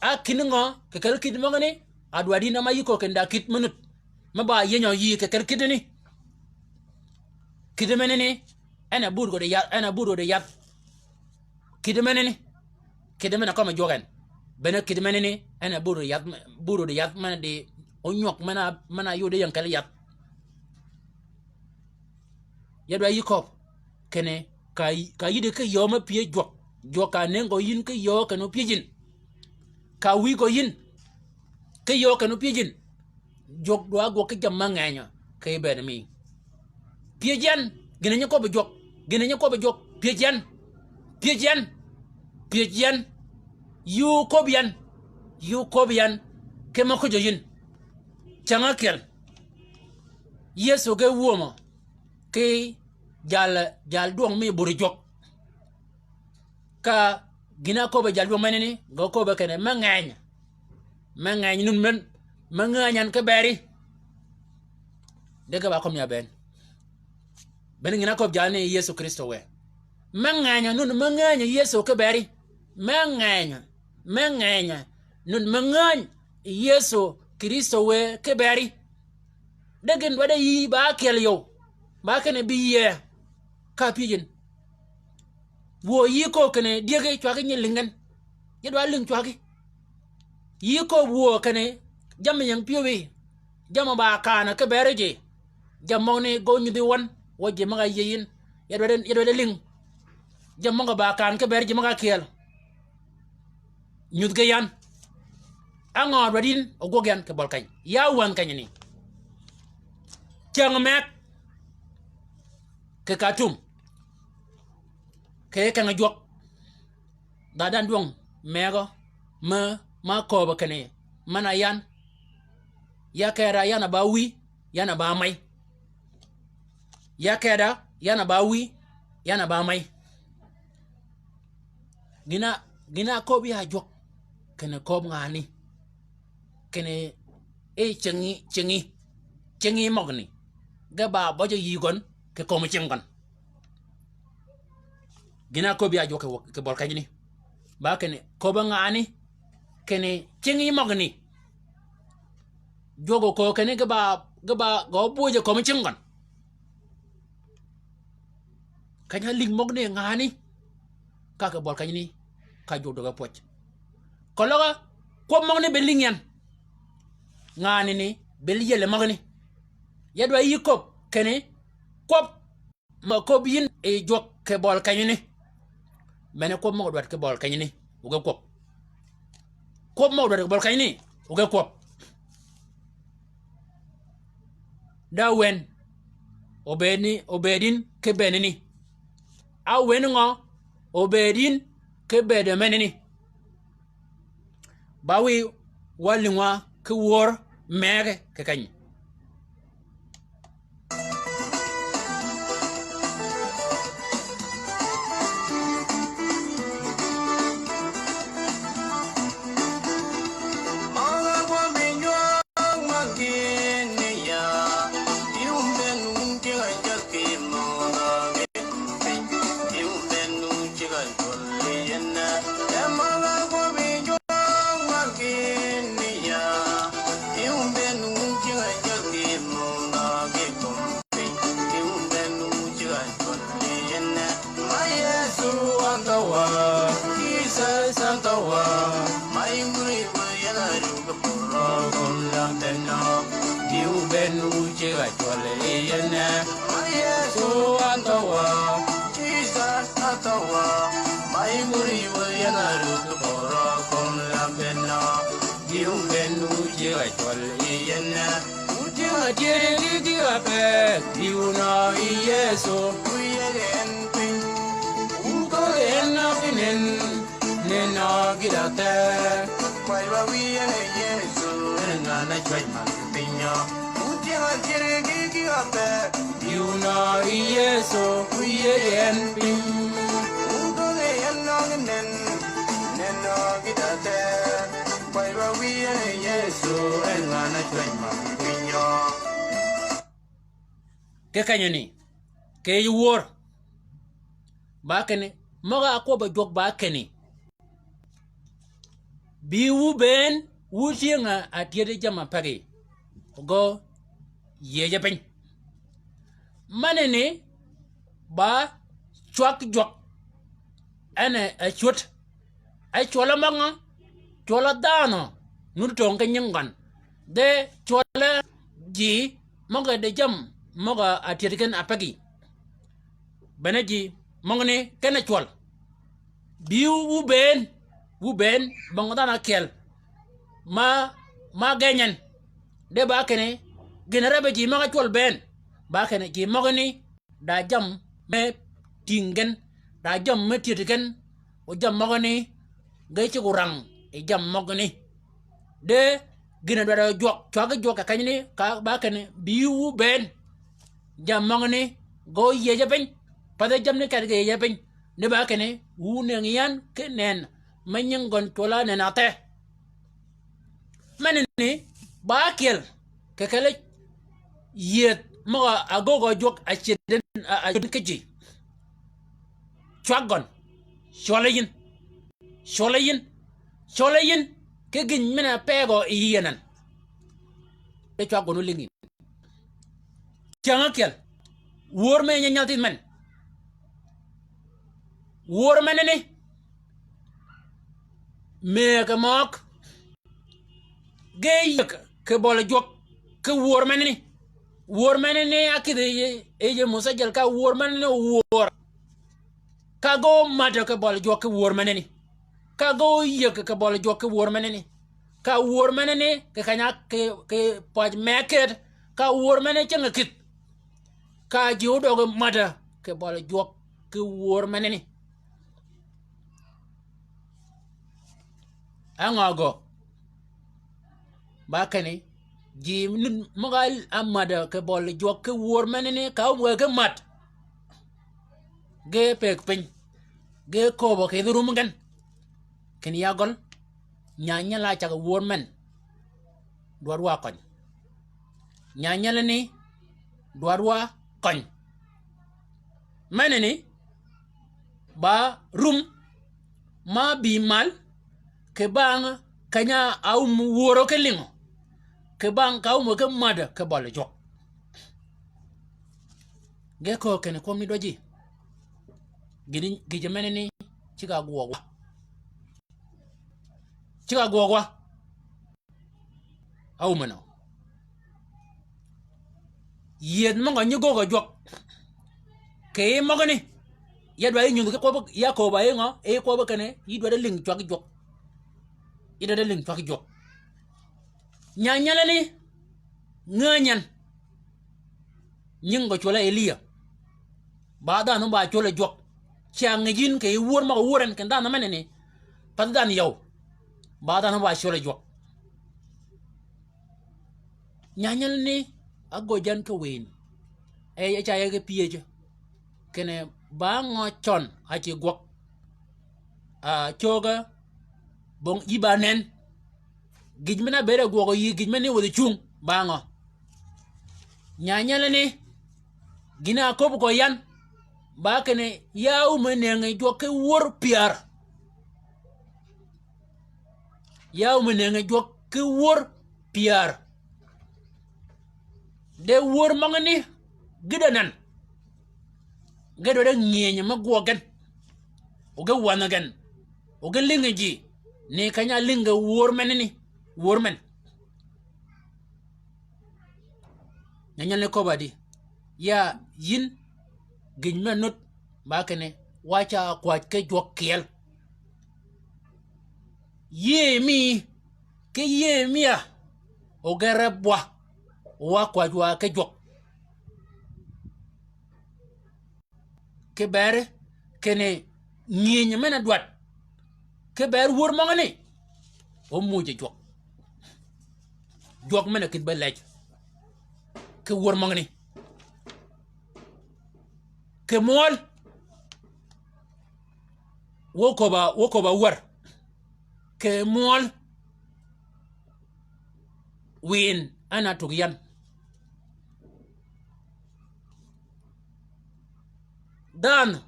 A kïnni ngø, kì kelli kïddi møgani. A dwaddi na ma yï köög kinni da kïddi me nud. Me ba yienyi yï kì kelli kïddi ni. Kïddi menani, en a bur gø di yath, en a bur gø di yath. Kïddi menani, kïddi men-a kømmi jwøk en. Bene kïddi menani, en a bur gø di yath, bur gø di yath men-a di onywøg men-a, men-a yud ying kelli yath. Ya dwaddi yï kööb, kinni, ka, ka yïddi ki yöö me pyëj jwøk. Jwøk ka nengo yïn ki yöö kinni o pyëj yïn. Ka wïj gø yïn. Ki yöö kinni o pyëj yïn. Jwøk dwa gwøg ki jammì me ngeny-a. Ki bëëd mi. Pyëj yan. Gïn-a nyi köbbi jwøk. Gïn-a nyi köbbi jwøk. Pyëj yan. Pyëj yan. Pyëj yan. Yï köbbi yan. Yï köbbi yan. Ki mø køjjø yïn. Cäng ákyel. Yëso ge wömø ki jal, jal dwøng mi buri jwøk. Ka gïn-a áköbbi jal dwøng menani, ge köbbi kinni me ngeny. Me ngeny nun men, me ngeny an ki beri. De ge ba kømmi-a bënn. Bënn gïn-a áköbbi jal ni Yëso Krïstø wë. Me ngeny nun me ngeny Yëso ki beri. Me ngeny, me ngeny nun me ngeny Yëso Krïstø wë ki beri. De gïn dwaddi yï ba ákyel yøw, ba kinni bï yïëy ka pyëj yïn. Wuö yï kööb kinni dyëgi cwaggi nyi lïngi gen. Yi dwaddi lïng cwaggi. Yï kööb wuö kinni jammì ying pyëwí. Jammì ba kaanø ki beri ji. Jammì møgani gø nyudhi wøn, wø ji møg-a yïëy yïn. Ya dwaddi, ya dwaddi lïng. Jammì møg-a ba kaan ki beri ji møg-a kyeel. Nyudh ge yan. Á ngø dwaddi yïn ogwøg yan kì bøl keny? Ya wänhi kenyani. Cäng meg kì Khartoum, kì keng jwøk. Dha dan dwøng megø me, ma kööbø kinni men-a yan. Ya keda yan a ba wïy, yan a ba mey. Ya keda yan a ba wïy, yan a ba mey. Gïn-a, gïn-a áköbbi ya jwøk kinni kööb ngani. Kinni e cingi, cingi, cingi møgani ge ba bøjø yï gøn kì kömi cing gøn. Gïn-a áköbbi ya jwøk kì, kì bøl kenyani. Ba kinni köbbi ngani, kinni cingi møgani. Jwøk okööb kinni ge ba, ge ba gø bwøjø kömi cing gøn. Keny-a lïng møgani ngani. Ka kì bøl kenyani, ka jwøk døg-a pwøj. Keløg-a kwøb møgani be lïng yan. Ngani ni be yiel møgani. Ya dwaddi yï köbbi kinni kwøb mø köbbi yïn yi jwøk kì bøl kenyani. Mene kwøb møg-a dwaddi kì bøl kenyani, o ge kwøb. Kwøb møg-a dwaddi kì bøl kenyani, o ge kwøb. Da wen, obëëd ni, obëëd yïn ki bënani. Á wen ngø, obëëd yïn ki bëëdø menani. Ba wiy wa lïngwa ki wör megø kì keny. Diu ben wu ceg a cwøl yi yien. Wu tyëng a tyëri ki ki a pek. Diu nø yi Yëso. Wu yeg en piny. Wu köög en nø ki nen. Nen nø ki da thee. Kwaj ba wiy en yi Yëso. En ngan a cwäj man piny nyo. Wu tyëng a tyëri ki ki a pek. Diu nø yi Yëso. Wu yeg en piny. Wu köög en nø ki nen. Nen nø ki da thee. Kì kenyani, kì yij wör. Ba kinni, møg-a ákwøbb jwøk ba kinni, bï wu bënn, wu tyëng-a tyëdi jamm-a pegi. Gø yïëje piny. Menani, ba cwag jwøk. En e, e cwöd. E cwøl-a møg-a, cwøl-a dhanhø, nuti töng ki nyingi gøn. De cwøl-a ji, møg-a de jammì, møg-a tyëdi gen a pegi. Bene ji, møgani, ken a cwøl. Bï wu bënn, wu bënn, bong dhanhø ákyel. Ma, ma geny en. De ba kinni, gïn-a rebbi ji møg-a cwøl bënn. Ba kinni, ji møgani, da jammì me tïng gen, da jammì me tyëdi gen, o jammì møgani, ge ceg orang, yi jammì møgani. De, gïn-a dwaddi jwøk, cwaggi jwøk kì kenyani, ka ba kinni, bï wu bënn, Jammì møgani ge óyiej piny. Path jammi ni keti ge yiej piny. Ni ba kinni wu nëngi yan ki nënn me nying gøn cwøl-a nënn-a the. Menani ba ákyel kì kelli yiëth møg-a ágöög-a jwøk a cedden, a, a cedden ki ji. Cwag gøn, cwølle yïn, cwølle yïn, cwølle yïn, ki gïn men-a pe gø yi yï anan. Di cwag gøn ólïngi. Cyäng ákyel, wör me nyanyal thith men. Wör menani, mëë kì møøg, ge yïëg kì bøli jwøk ki wör menani. Wör menani ákïdhi yi, yi Musajjal ka wör menani owör. Ka ge ómadø kì bøli jwøk ki wör menani. Ka ge óyiëg kì bøli jwøk ki wör menani. Ka wör menani kì keny-a kì, kì paj me áked. Ka wör menani cäng-a kïdh. Ka ji ódøg madø kì bøli jwøk ki wör menani. Á ngø gø? Ba kinni, ji ni møg-a ámadø kì bøli jwøk ki wör menani ka ómwäg ki mad. Ge pëgg piny, ge kööbø kì yij rum gen. Kinni ya gøl, nyanyal-a cag wör men. Dwaddi wa køny. Nyanyal-a ni, dwaddi wa køny. Menani, ba rum, ma bï mal, kì bang keny-a áum wörø ki lïngø. Kì bang ka áum ki madø kì bøli jwøk. Ge köög kinni kwøb ni dwäjji. Gïn, gïjø menani ceg-a gwøg wa. Ceg-a gwøg wa. Áum nø. Yiëth møg-a nyi göög-a jwøk. Kì yij møgani. Ya dwaddi nyudh ki kwøb, ya kööb-a yi ngø, yi kwøb kinni, yï dwaddi lïng cwag jwøk. Yï dwaddi lïng cwag jwøk. Nyanyal-a ni, ngänyan. Nying gø cwøl-a Eliya. Ba dhanhø ba cwøl-a jwøk. Cyäng yïn kì yij wör møg-a wör en kinni dhanhø menani. Path dhanhø yøw. Ba dhanhø ba cwøl-a jwøk. Nyanyal-a ni, ágöjji yan ki wïn. E, e ca yeg pyëj. Kinni ba ngø cøn a ci gwøg. A, cögø, bong yï ba nen. Gïj men-a ábëëd a gwøgø yï, gïj men ni wädhi cung, ba ngø? Nyanyal-a ni, gïn-a áköbbi gø yan, ba kinni, ya áum nëngi jwøk ki wör pyär. Ya áum nëngi jwøk ki wör pyär. De wör møgani gïdø anan. Ge dwaddi ngïëny me gwøg gen. O ge wänhø gen. O ge lïngi ji. Ni keny-a álïngi wör menani. Wör men. Nyanyal ni köbbi adi. Ya yïn gïn me nudd ba kinni wa ca kwäj ki jwøk kyel. Yïëy mi, ki yïëy mi ya, o ge reb wa, wa kwäj wa ki jwøk. Kiberi, kinni ngïëny men-a dwaddi. Kiberi wör møgani, o muuj jwøk. Jwøk men-a kïdhi be lej. Ki wör møgani. Kì mwøl. Wø köbb-a, wø köbb-a wär. Kì mwøl. Wïn en a tug yan. Dhanhø,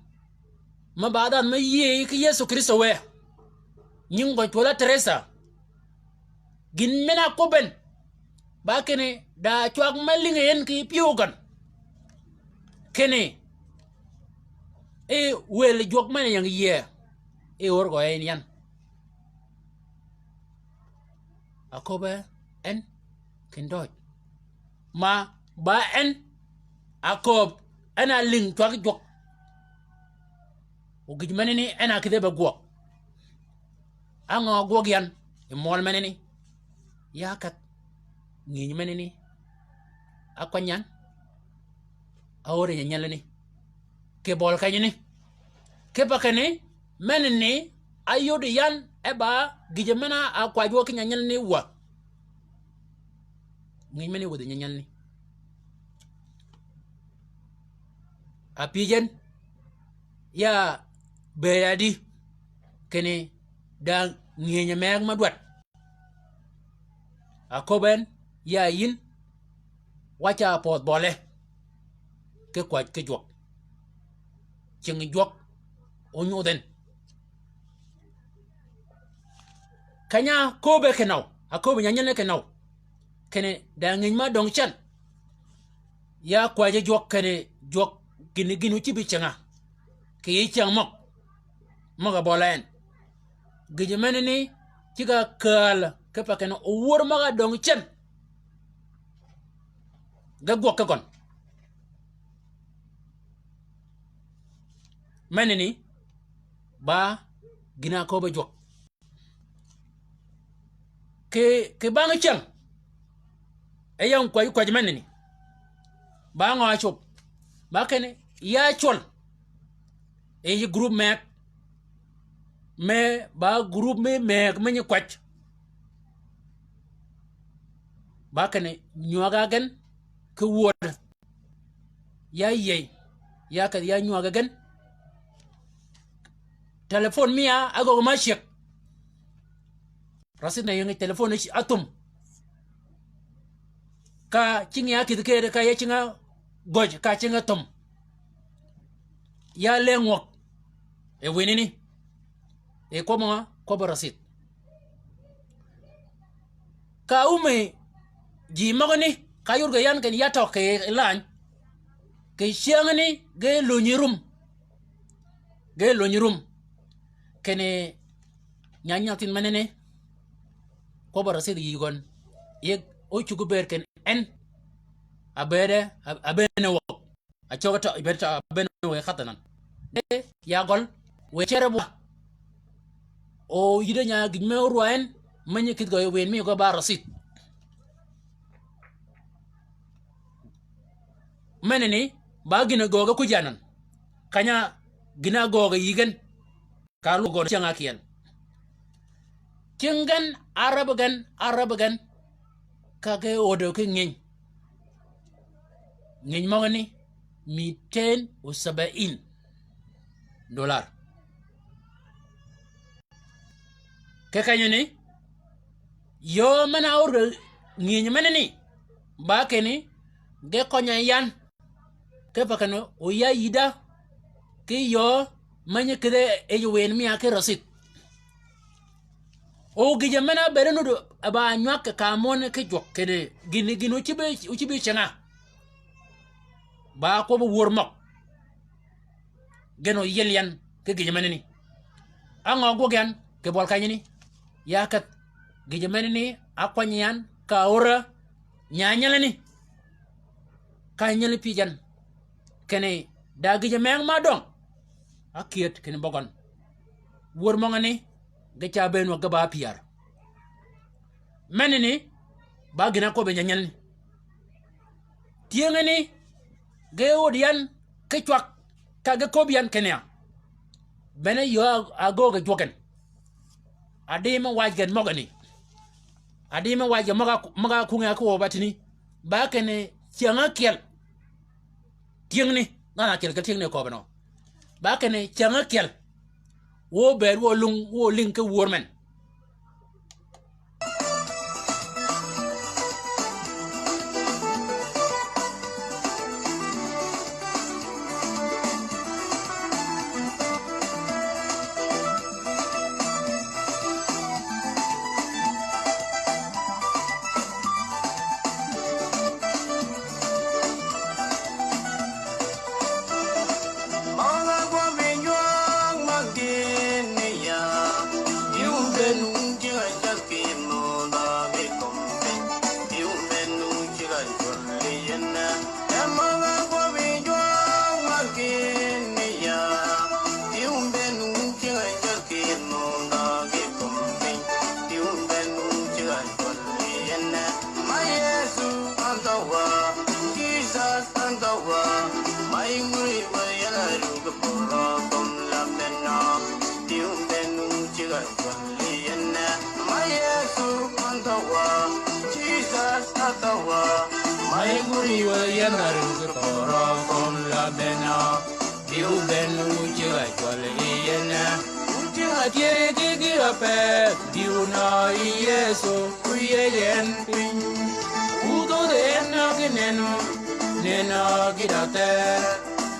me ba dhanhø me yïëy ki Yëso Krïstø wë. Nying gø cwøl-a Teresa. Gïn men-a áköbbi en. Ba kinni, da cwag me lïngi en ki pyëw gøn. Kinni, e wël jwøk men-a ying yie. E ör gø en yan. Aköbbi en, kindi døøj. Ma, ba en, aköbbi en a lïng cwag jwøk. O gïj menani en a kïdhi be gwøg. Á ngø gwøg yan, yi mwøl menani. Ya kedh, ngïny menani. Ákwany yan, áöri nyanyalani. Kì bøli kenyani. Kipe kinni, menani, áyod yan, e ba, gïjø men-a ákwäj wø ki nyanyalani wa. Ngïny menani wädhi nyanyalani. Apïj en, ya bëëd adi, kinni da ngïeny megø ma dwadd. Aköbbi en, ya yïn, wa ca pödh bøle, ki kwäj ki jwøk. Cingi jwøk, onyudh en. Keny-a aköbbi kinøw, aköbbi nyanyel ni kinøw. Kinni da ngïeny ma döng cen. Ya kwäjji jwøk kinni jwøk gïn gïn ócïb yi cinga. Kì yij cyäng møg. Møg-a bøle en. Gïjø menani ceg-a kääl kipe kinni owör møg-a döng cen. Ge gwøg ki gøn. Menani ba gïn-a köbbi jwøk. Kì, kì bang cyäng. E yøng kwäj, kwäj menani. Ba ngø a cub. Ba kinni ya cwøl. E yi group meg. Me ba group me meg me nyi kwäj. Ba kinni nywäg-a gen ki wöd. Ya yiey, ya kedhi ya nywäg gen. Telefon mi ya, agöggi ma cyëg. Rasidh ne ying telefon ni athum. Ka cingi ya kïdhi kede, ka ya cinga göj, ka cinga thum. Ya leng wäg. E winini. E kwøb-a, kwøb-a rasidh. Ka áumi ji møgani, ka yud ge yan kinni ya tøg kì lany. Kì cyängani ge lunyi rum. Ge lunyi rum. Kinni nya nyathïn menani. Kwøb-a rasidh yï gøn. Yeg ócuggi bëëd kinni en. Abëëde, a, abëëne wäg. Acögge tø, ibed tø, abëëne wäg kadh anan. De, ya gøl, wë cere bwa. O yïde nya gïj me órwa en, me nyi kïdhi gø yi win mi gø ba rasidh. Menani, ba gïn-a gööge kuj anan. Keny-a gïn-a gööge yï gen. Ka lwøg gøn cyäng ákyel. Cingi gen, árab gen, árab gen. Ka ge ödø ki ngïny. Ngïny møgani, miten u sabain dollar. Kì kenyani, yöö men-a ör ngïeny menani, ba kinni, ge køny-a yan. Kipe kinni, o ya yïda, ki yöö, me nyi kïdhi yij win mi ya ki rasidh. O gïjø men-a bëëd nudd, a ba nywag kì ka møn ki jwøk kinni, gïn gïn ócïb, ócïb yi cinga. Ba kwøbbi wör møg. Gen oyïel yan ki gïjø menani. Á ngø gwøg yan kì bøl kenyani. Ya kedh gïjø menani ákwany yan ka ör nyanyelani. Ka nyel pyëj yan. Kinni da gïjø megø ma døng. Ákyëd kinni bøgøn. Wör møgani ge ca bëën wäg ge ba pyär. Menani ba gïn-a köbbi nyanyelani. Tyëngani ge öd yan ki cwag ka ge köbbi yan kinni ya. Bene yöö a, agöög a jwøk gen. Adi me waaj gen møgani. Adi me waaj gen møg-a, møg-a kunge ki wø batini. Ba kinni cyäng ákyel. Tyëngni, dhanhø ákyel kì tyëngni köbbi nø. Ba kinni cyäng ákyel. Wø bëëd wø lung, wø lïng ki wör men. Wu ben wu ceg-a cwøl yi en. Wu ceg-a tyëri ki gï-a pëth, bï wu nø yi Yëso, wu yiëy en piny. Wu dhodhi en nø gï nenø, nenø gï da thee.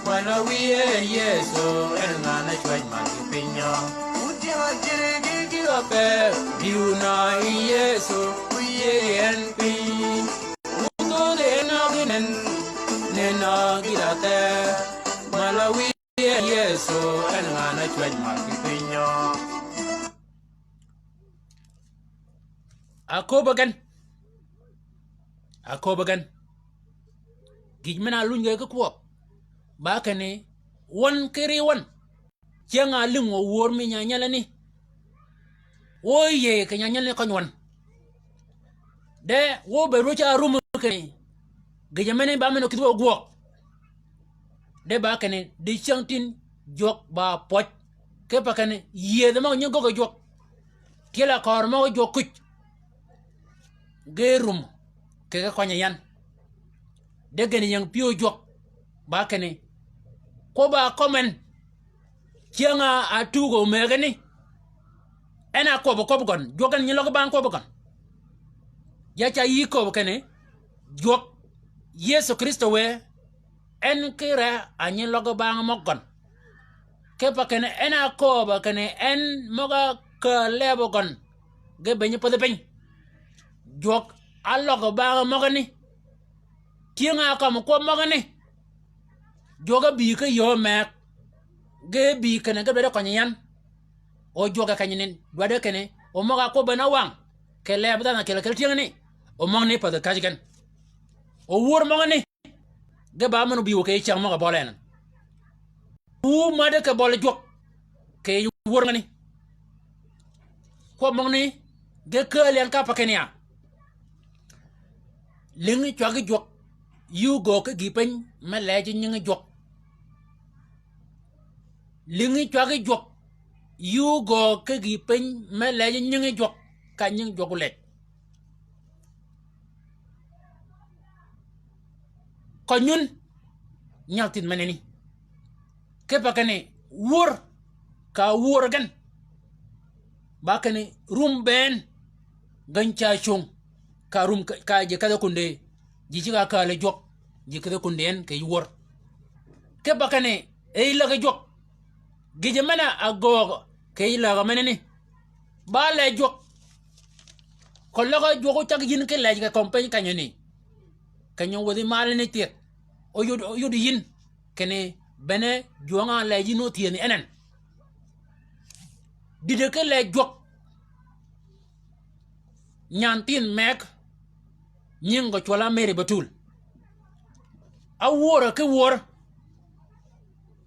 Møn-a wiye en Yëso, en ngan-a cwäj man ki piny-a. Wu ceg-a tyëri ki gï-a pëth, bï wu nø yi Yëso, wu yiëy en piny. Wu dhodhi en nø gï nen, nenø gï da thee. Møn-a wiye Yëso, en ngan-a cwäj man ki piny-a. Aköbbi gen. Aköbbi gen. Gïj men-a luny ge ki kwøb. Ba kinni, wøn ki ri wøn. Cyäng-a álïngø wör mi nyanyalani. Wø yie kì nyanyalani køny wøn. De wø be rwöj-a rum kinni. Gïjø meni ba men-a kïdhi wø gwøg. De ba kinni, di cyäng tin jwøk ba pwøj. Kipe kinni, yiedhi møg-a nyi göggi jwøk. Tyel-a køör møg-a jwøk kuc. Ge rum, kì ge køny-a yan. De gen ying pyëw jwøk, ba kinni. Kwøbb-a kømmi en, cyäng-a átugø omegani. En a kwøbbi kwøbbi gøn, jwøk en nyi løggi bang kwøbbi gøn. Ya ca yï köbbi kinni, jwøk, Yëso Krïstø wë, en ki re a nyi løggi bang møg gøn. Kipe kinni en a kööbø kinni en møg-a kääl lebø gøn. Ge benyi pädhi piny. Jwøk áløggi bang møgani. Tyëng-a kømmi kwøb møgani. Jwøk ábï ki yöö meg. Ge bï kinni ge dwaddi køny-a yan. O jwøk kenyi nin. Dwaddi kinni. O møg-a kwøbbi en áwang. Kì leb dhanhø ákyel-a kyel tyëngani. O møgani pädhi käjji gen. O wör møgani. Ge ba men-a óbï wø kì yij cyäng møg-a bøli en. Wu mäddi kì bøli jwøk. Kì yij wör møgani. Kwøb møgani ge kääl yan ka pa kinni ya. Lïngi cwaggi jwøk. Yï ógöög ki gïï piny me lejji nyingi jwøk. Lïngi cwaggi jwøk. Yï ógöög ki gïï piny me lejji nyingi jwøk. Ka nyingi jwøk ólej. Køny wun nyal thith menani. Kipe kinni wör ka wör gen. Ba kinni rum bënn gen ca cwöng. Ka rum ka, ka ji kedhi kundi. Ji ceg-a kääl jwøk. Ji kedhi kundi en kì yij wör. Kipe kinni e yij läggi jwøk. Gïjø men-a ágöög kì yij läggi menani. Ba lej jwøk. Keløg jwøk ócag yïn ki lej kì kömi piny kenyøni. Keny-a wäthi malani thith. Óyud, óyud yïn. Kinni bene jwøng-a lej yïn óthyëni en en. Dïdø ki lej jwøk. Nyan thinh meg. Nying gø cwøl-a Mary Batul. Áwörø ki wör.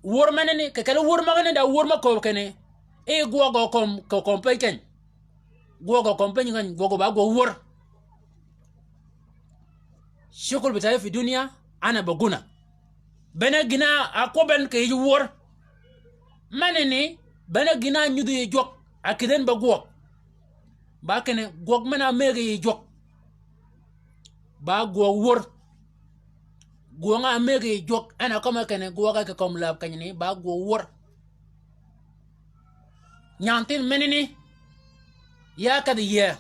Wör menani, kì kelli wör møgani da wör mø kööb kinni. E gwøg gø kömi, kì kömi piny keny. Gwøg gø kömi piny keny, gwøg gø ba gwøg wör. Shukul bitayi fi dunya, ana baguna. Bene gïn-a ákwøb en kì yij wör. Menani, bene gïn-a nyudhi yi jwøk, akïdhi en be gwøg. Ba kinni, gwøg men-a ámëggi yi jwøk. Ba gwøg wör. Gwøng-a ámëggi yi jwøk, en a kømmi kinni gwøg-a kì kömi läb kenyani, ba gwøg wör. Nyan thinh menani, ya kedhi yie,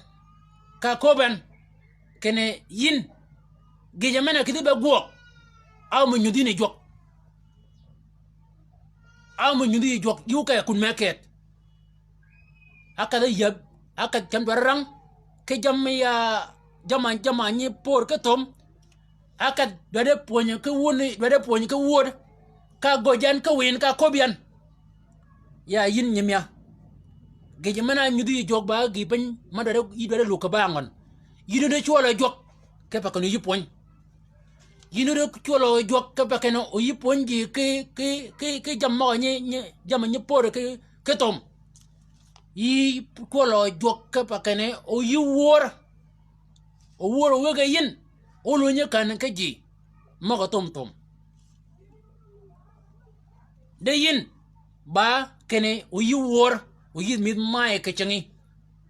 ka köbben, kinni yïn, gïjø men-a kïdhi be gwøg, áömi nyudhi yïn yi jwøk. Áömi nyudhi yïn yi jwøk, yï ókee kun me keth. Ákedh áyäb, ákedh cam dwaddi rang, ki jamm-a, jamm-a, jamm-a nyi pör ki thöm, ákedh dwaddi pwönyi ki wun, dwaddi pwönyi ki wöd, ka gøj yan ki wïn ka köbbi yan. Ya yïn nyiim ya. Gïjø men-a nyudhi yï jwøk ba gïï piny, ma dwaddi, yï dwaddi lug kì ba ngøn. Yïn ódi cwøl-a jwøk, kipe kinni óyï pwöny. Yïn ódi cwøl-a jwøk kipe kinni óyï pwöny ji ki, ki, ki, ki jammì møg-a nyi, nyi, jammì nyi pör ki, ki thöm. Yï cwøl-a jwøk kipe kinni óyï wör. Ówör ówëggi yïn, ólwönyi kän ki ji, møg-a thöm thöm. De yïn, ba kinni óyï wör, óyï mïdh may kì cingi.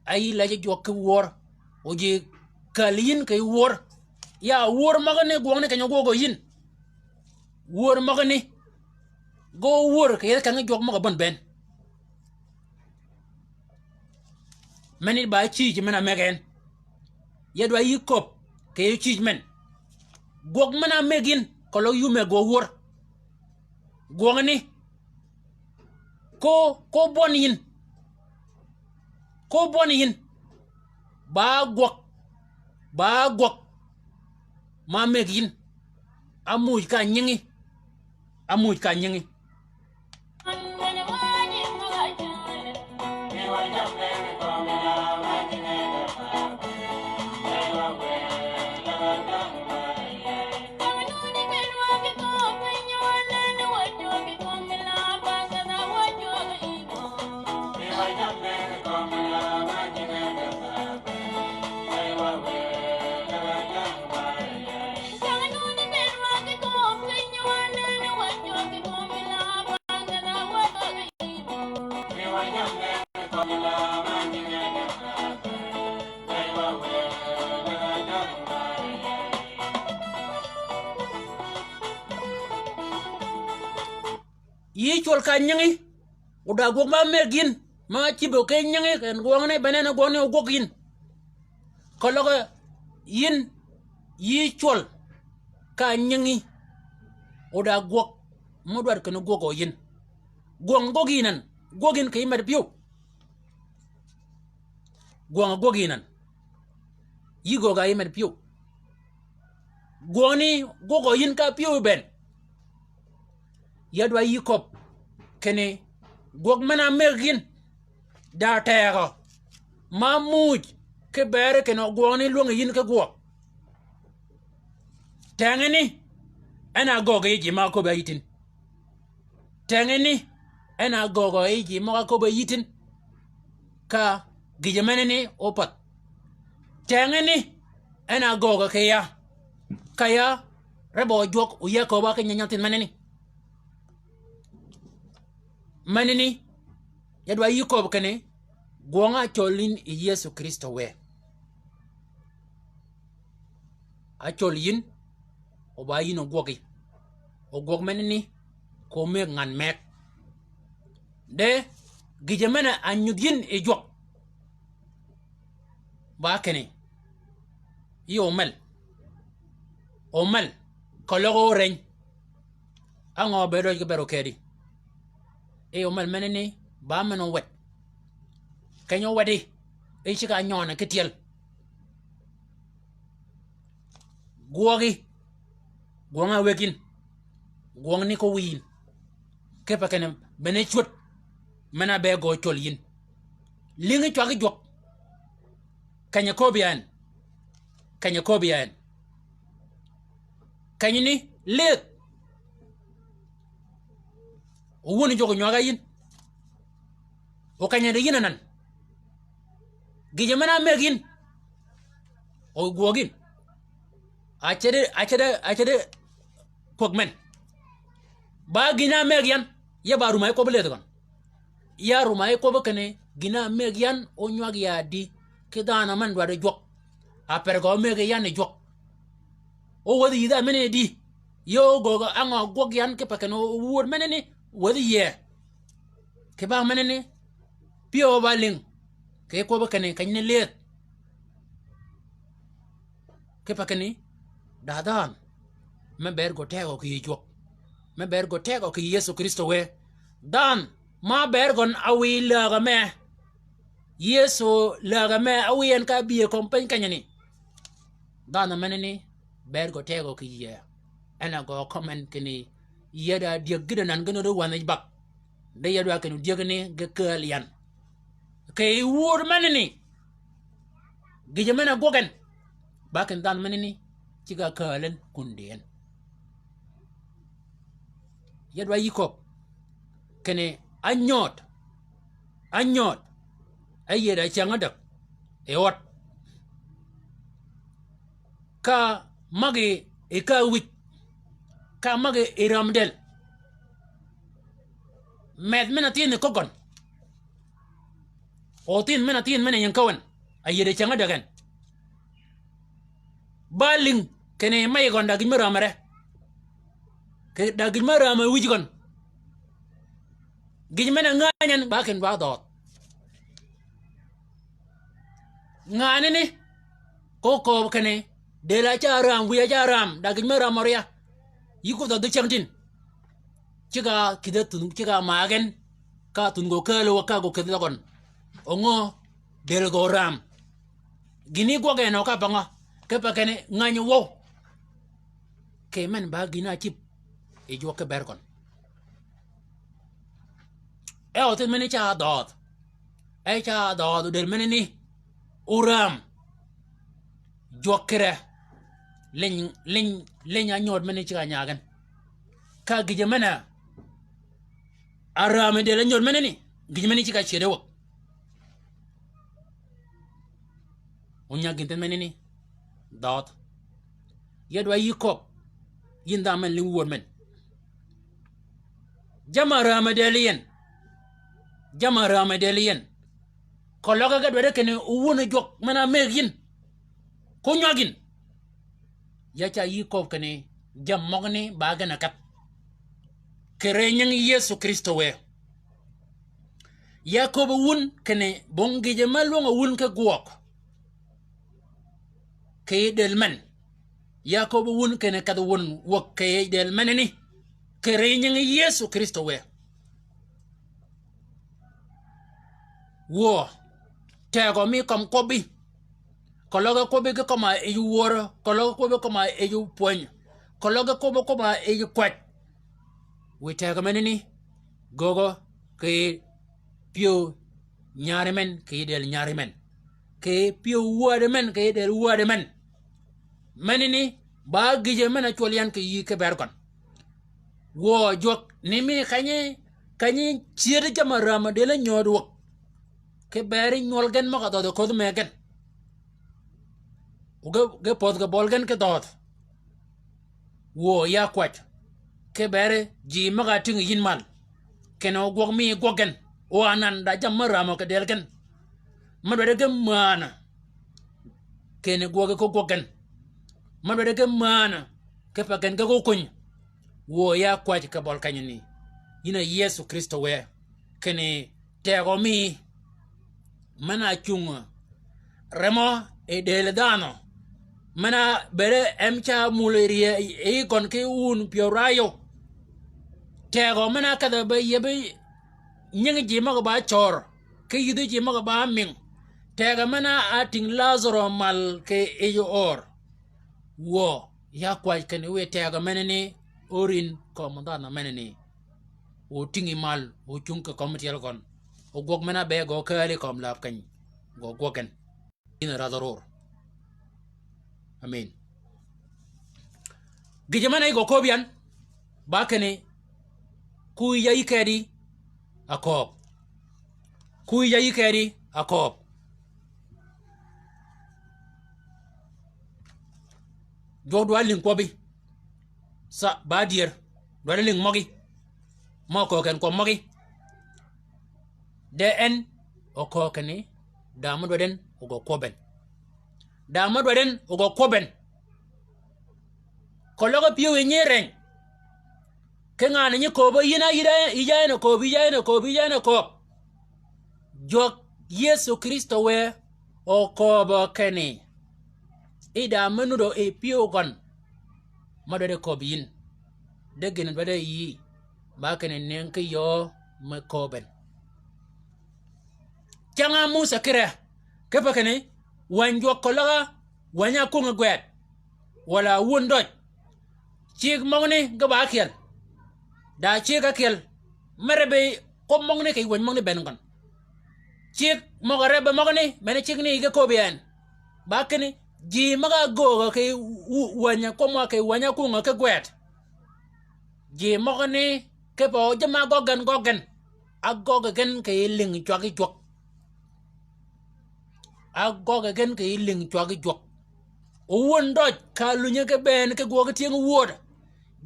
Áyï lejji jwøk ki wör, óji källi yïn kì yij wör. Ya wör møgani gwøgni keny-a gwøg yïn. Wör møgani. Ge ówör kì yethi keng jwøk møg-a bøn bënn. Meni ba cïj men-a mëggi en. Ya dwa yï köbbi kì yij cïj men. Gwøg men-a mëggi yïn, keløg yï ómëggi ówör. Gwøngani. Ko, ko bwøn yïn. Ko bwøn yïn. Ba gwøg. Ba gwøg. Ma mëggi yïn. Ámuuj ka nyingi. Ámuuj ka nyingi. Yï cwøl ka nyingi, oda gwøg ma mëggi yïn, ma cïbø ki nyingi, en gwøngani, bene en gwøngani ogwøg yïn. Keløg yïn, yï cwøl ka nyingi, oda gwøg, mø dwaddi kinni gwøg yïn. Gwøng gwøg yïn an, gwøg yïn kì yï med pyëw. Gwøng gwøg yïn an. Yï gögga yï med pyëw. Gwøngani gwøg yïn ka pyëw bënn. Ya dwa yï köbbi kinni gwøg men-a mëggi yïn. Da tegø. Ma muuj ki beri kinni gwøngani lwøngi yïn ki gwøg. Tengani, en a göggi yij ma áköbbi yï tin. Tengani, en a göggi yij møg-a köbbi yï tin. Ka gïjø menani ópädh. Tengani, en a göggi kì ya. Ka ya, rebø jwøk, o ya köbba ki nyi-, nyathïn menani. Menani, ya dwa yï köbbi kinni, gwøng-a ácøl yïn yi Yëso Krïstø wë. Ácøl yïn, o ba yïn ogwøggi. Ogwøg menani, ko mëggi ngan mëgg. De, gïjø men-a nyudh yïn yi jwøk. Ba kinni, yï omel. Omel, keløg óreny. Á ngø be døj ki bero kedi? Yï omel menani, ba men ówed. Keny ówedi, yï ceg-a nyøni ki tyel. Gwøggi, gwøng-a áwëggi yïn, gwøngani ko wïyi yïn. Kipe kinni bene cwöd, men-a be gø cwøl yïn. Lïngi cwaggi jwøk. Keny-a köbbi ya en. Keny-a köbbi ya en. Kenyani, lëëdh. O wun jwøk nywag-a yïn. O keny-a di yïn anan. Gïjø men-a mëggi yïn. O gwøg yïn. Acede, acede, acede kwäg men. Ba gïn-a mëggi yan, ya ba rum-a yi kwøbbi lëëdh gøn. Ya rum-a yi kwøbbi kinni, gïn-a mëggi yan, ónywag ya di, ki dhanhø men dwaddi jwøk. A per gø mëggi yan yi jwøk. Ówädhi yïdh-a menani di. Ya ógöög á ngø gwøg yan kipe kinni ówöd menani, wädhi yïëy. Kì bang menani, pyëw ba lïng, kì kwøbbi kinni, kenyani lëëdh. Kipe kinni, da dhanhø, me ber gø tegø kì yij jwøk. Me ber gø tegø kì Yëso Krïstø wë. Dhanhø, ma ber gøn áwïy lägø me. Yëso lägø me, áwïy en ka bï yi kömi piny kenyani. Dhanhø menani, ber gø tegø kì yïëy. En a gø kømmi en kinni, yïëy da dyëg gïn anan gïn di wänhij bag. Di ya dwa kinni dyëgani ge kääl yan. Kì wööd menani. Gïjø men-a gwøg en. Ba kinni dhanhø menani. Ceg-a kääl en kun di en. Ya dwa yï köbbi. Kinni ányööd. Ányööd. Áyïëd a cyäng ádäg. Yi ød. Ka mäggi yi ka wïj, ka mäggi yi räm dël. Meth men-a thïn yi kögg gøn. O thïn men-a thïn men-a ying käwän. Áyïëd yi cyäng ádäg en. Ba lïng kinni mey gøn da gïj me räm re. Kì da gïj me räm wïj gøn. Gïj men-a ngänyi en ba kinni dwadh dhøødh. Nganani, ko kööb kinni, dël-a ca räm, wïj-a ca räm, da gïj men räm mø ria. Yï kwøb dhøødh cäng tin. Ceg-a kïdhi thun, ceg-a maag en. Ka thun gø kääl wäg ka gø kïdhi dhøgøn. Ongo, dël gø räm. Gïni gwøg en o ka pa ngø, kipe kinni ngänyi wøw. Kì men ba gïn-a cïb yi jwøk ki bër gøn. E othith meni ca dhøødh. E ca dhøødh odël menani. Oräm. Jwøk kire. Liny, liny, liny anyod meni ceg-a nyag en. Ka gïjø men-a räm yi dël anyod menani. Gïj meni ceg-a cyëddi wäg. Onyag gïn thith menani. Dhøødh. Ya dwa yï köbb. Yïn dhanhø men lïng wööd men. Jamm-a räm yi dël yi en. Jamm-a räm yi dël yi en. Keløg ge dwaddi kinni owun jwøk men-a mëggi yïn. Ko nywag yïn. Ya ca yï köbb kinni jammì møgani ba gen-a kedh. Kì ri nying Yëso Krïstø wë. Ya köbbi wun kinni bong gïjø me lwøng-a wun ki gwøg. Kì yij dël men. Ya köbbi wun kinni kedhi wun wäg kì yij dël menani. Kì ri nying Yëso Krïstø wë. Wuö, tegø mi kømmi kwøbbi. Keløg ge kwøbbi ki kømmi yij wör, keløg ge kwøbbi kømmi yij pwöny, keløg ge kwøbbi kømmi yij kwäj. Wiy tegø menani, göögø kì pyëw nyari men, kì yij dël nyari men. Kì pyëw wädi men, kì yij dël wädi men. Menani, ba gïjø men-a cwøl yan kì yï ki bër gøn. Wuö jwøk ni mi kenyi, kenyi cyëddi jamm-a räm dël-a nyööd wäg. Ki beri nywøl gen møg-a dhøødh ködhi me gen. Ge, ge pödh ge bøl gen ki dhøødh. Wuö ya kwäj. Ki beri ji møg-a tïngi yïn mal. Kinni o gwøg mi gwøg gen. O anan da jammì me rämø kì dël gen. Me dwaddi ge mänø. Kinni gwøgi ki gwøg gen. Me dwaddi ge mänø. Kipe gen ge ko kony. Wuö ya kwäj kì bøl kenyani. Yïn a Yëso Krïstø wë. Kinni tegø mi men-a cungø remø yi dël dhanhø. Men-a bëëde en ca mul yi rye yi gøn ki wun pyëw rayø. Tegø men-a kedhø be yebbi nyingi ji møg-a ba cör, ki yïdhi ji møg-a ba mïng. Tegø men-a tïng Lazaro mal kì yij ör. Wuö, ya kwäj kinni wiy tegø menani, orin kömi dhanhø menani. O tïngi mal, o cung kì kömi tyel gøn. O gwøg men-a be gø kääli kömi läb keny. Gø gwøg gen. Yïn a rädh ror. Amen. Gïjø men-a yï gø köbbi yan. Ba kinni. Ku yij-a yï kedi. Akööb. Ku yij-a yï kedi. Akööb. Jwøk dwa lïng kwøbbi. Sa ba dyër. Dwaddi lïng møgí. Mø köög en kwøb møgí. De en. Oköög kinni. Da mø dwaddi en. Ogø kwøb en. Da mø dwaddi en. Ogø kwøb en. Keløg pyëw yi nyi reny. Ki ngan nyi kööbø yïn a yï ja, yï ja en a kööb, yï ja en a kööb, yï ja en a kööb. Jwøk Yëso Krïstø wë okööbø kinni. Yi da me nuddø yi pyëw gøn. Me dwaddi kööb yïn. De gïn dwaddi yï. Ba kinni nëngi ki yöö me kööb en. Cäng-a Musa kire. Kipe kinni. Wäny jwøk keløg-a. Wäny-a kwöngi gwed. Walà wun døj. Ceg møgani ge ba ákyel. Da ceg ákyel. Me rebbi kwøb møgani kì yij wäny møgani bënn gøn. Ceg møg-a rebbi møgani, men-a ceg ni ge köbbi en. Ba kinni, ji møg-a ágöögø kì wu-, wäny-a kwøb mø kì wäny-a ákwöngø ki gwed. Ji møgani, kipe o jamm-a ágøggi gen gøggi gen. Ágøggi gen kì yij lïng cwaggi jwøk. Ágøggi gen kì yij lïng cwaggi jwøk. O wun døj ka lunyi ki bënn ki gwøg ki tyëng-a wööd.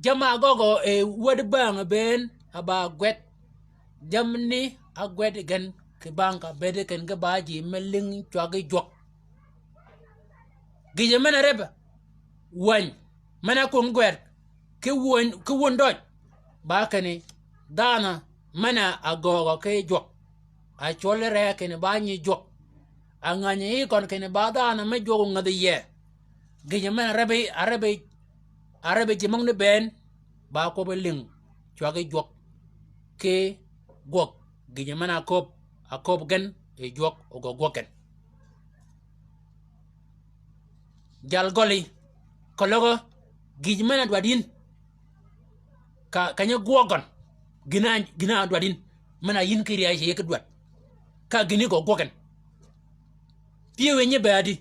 Jamm-a ágøggø e wäd bäng bënn a ba ágwed. Jammì ni ágwed gen kì bang ka bëëd gen ge ba ji me lïng cwaggi jwøk. Gïjø men-a rebbi. Wäny. Men-a ákwöng gwed. Ki wun, ki wun døj. Ba kinni. Dhanhø. Men-a ágöögø ki jwøk. Acwøl ree kinni ba nyi jwøk. Angänyi yi gøn kinni ba dhanhø me jwøk ongadhi yie. Gïjø men-a rebbi, arebbi, arebbi ji møgani bënn, ba kwøbbi lïng cwaggi jwøk ki gwøg. Gïjø men-a áköbbi, áköbbi gen yi jwøk ogø gwøg gen. Jal gøli, keløg gïj men-a dwaddi yïn. Ka, ka nyi gwøg gøn. Gïn-a, gïn-a dwaddi yïn. Men-a yïn ki riayi ce yi ki dwaddi. Ka gïni gø gwøg gen. Pyëwí nyi be adi.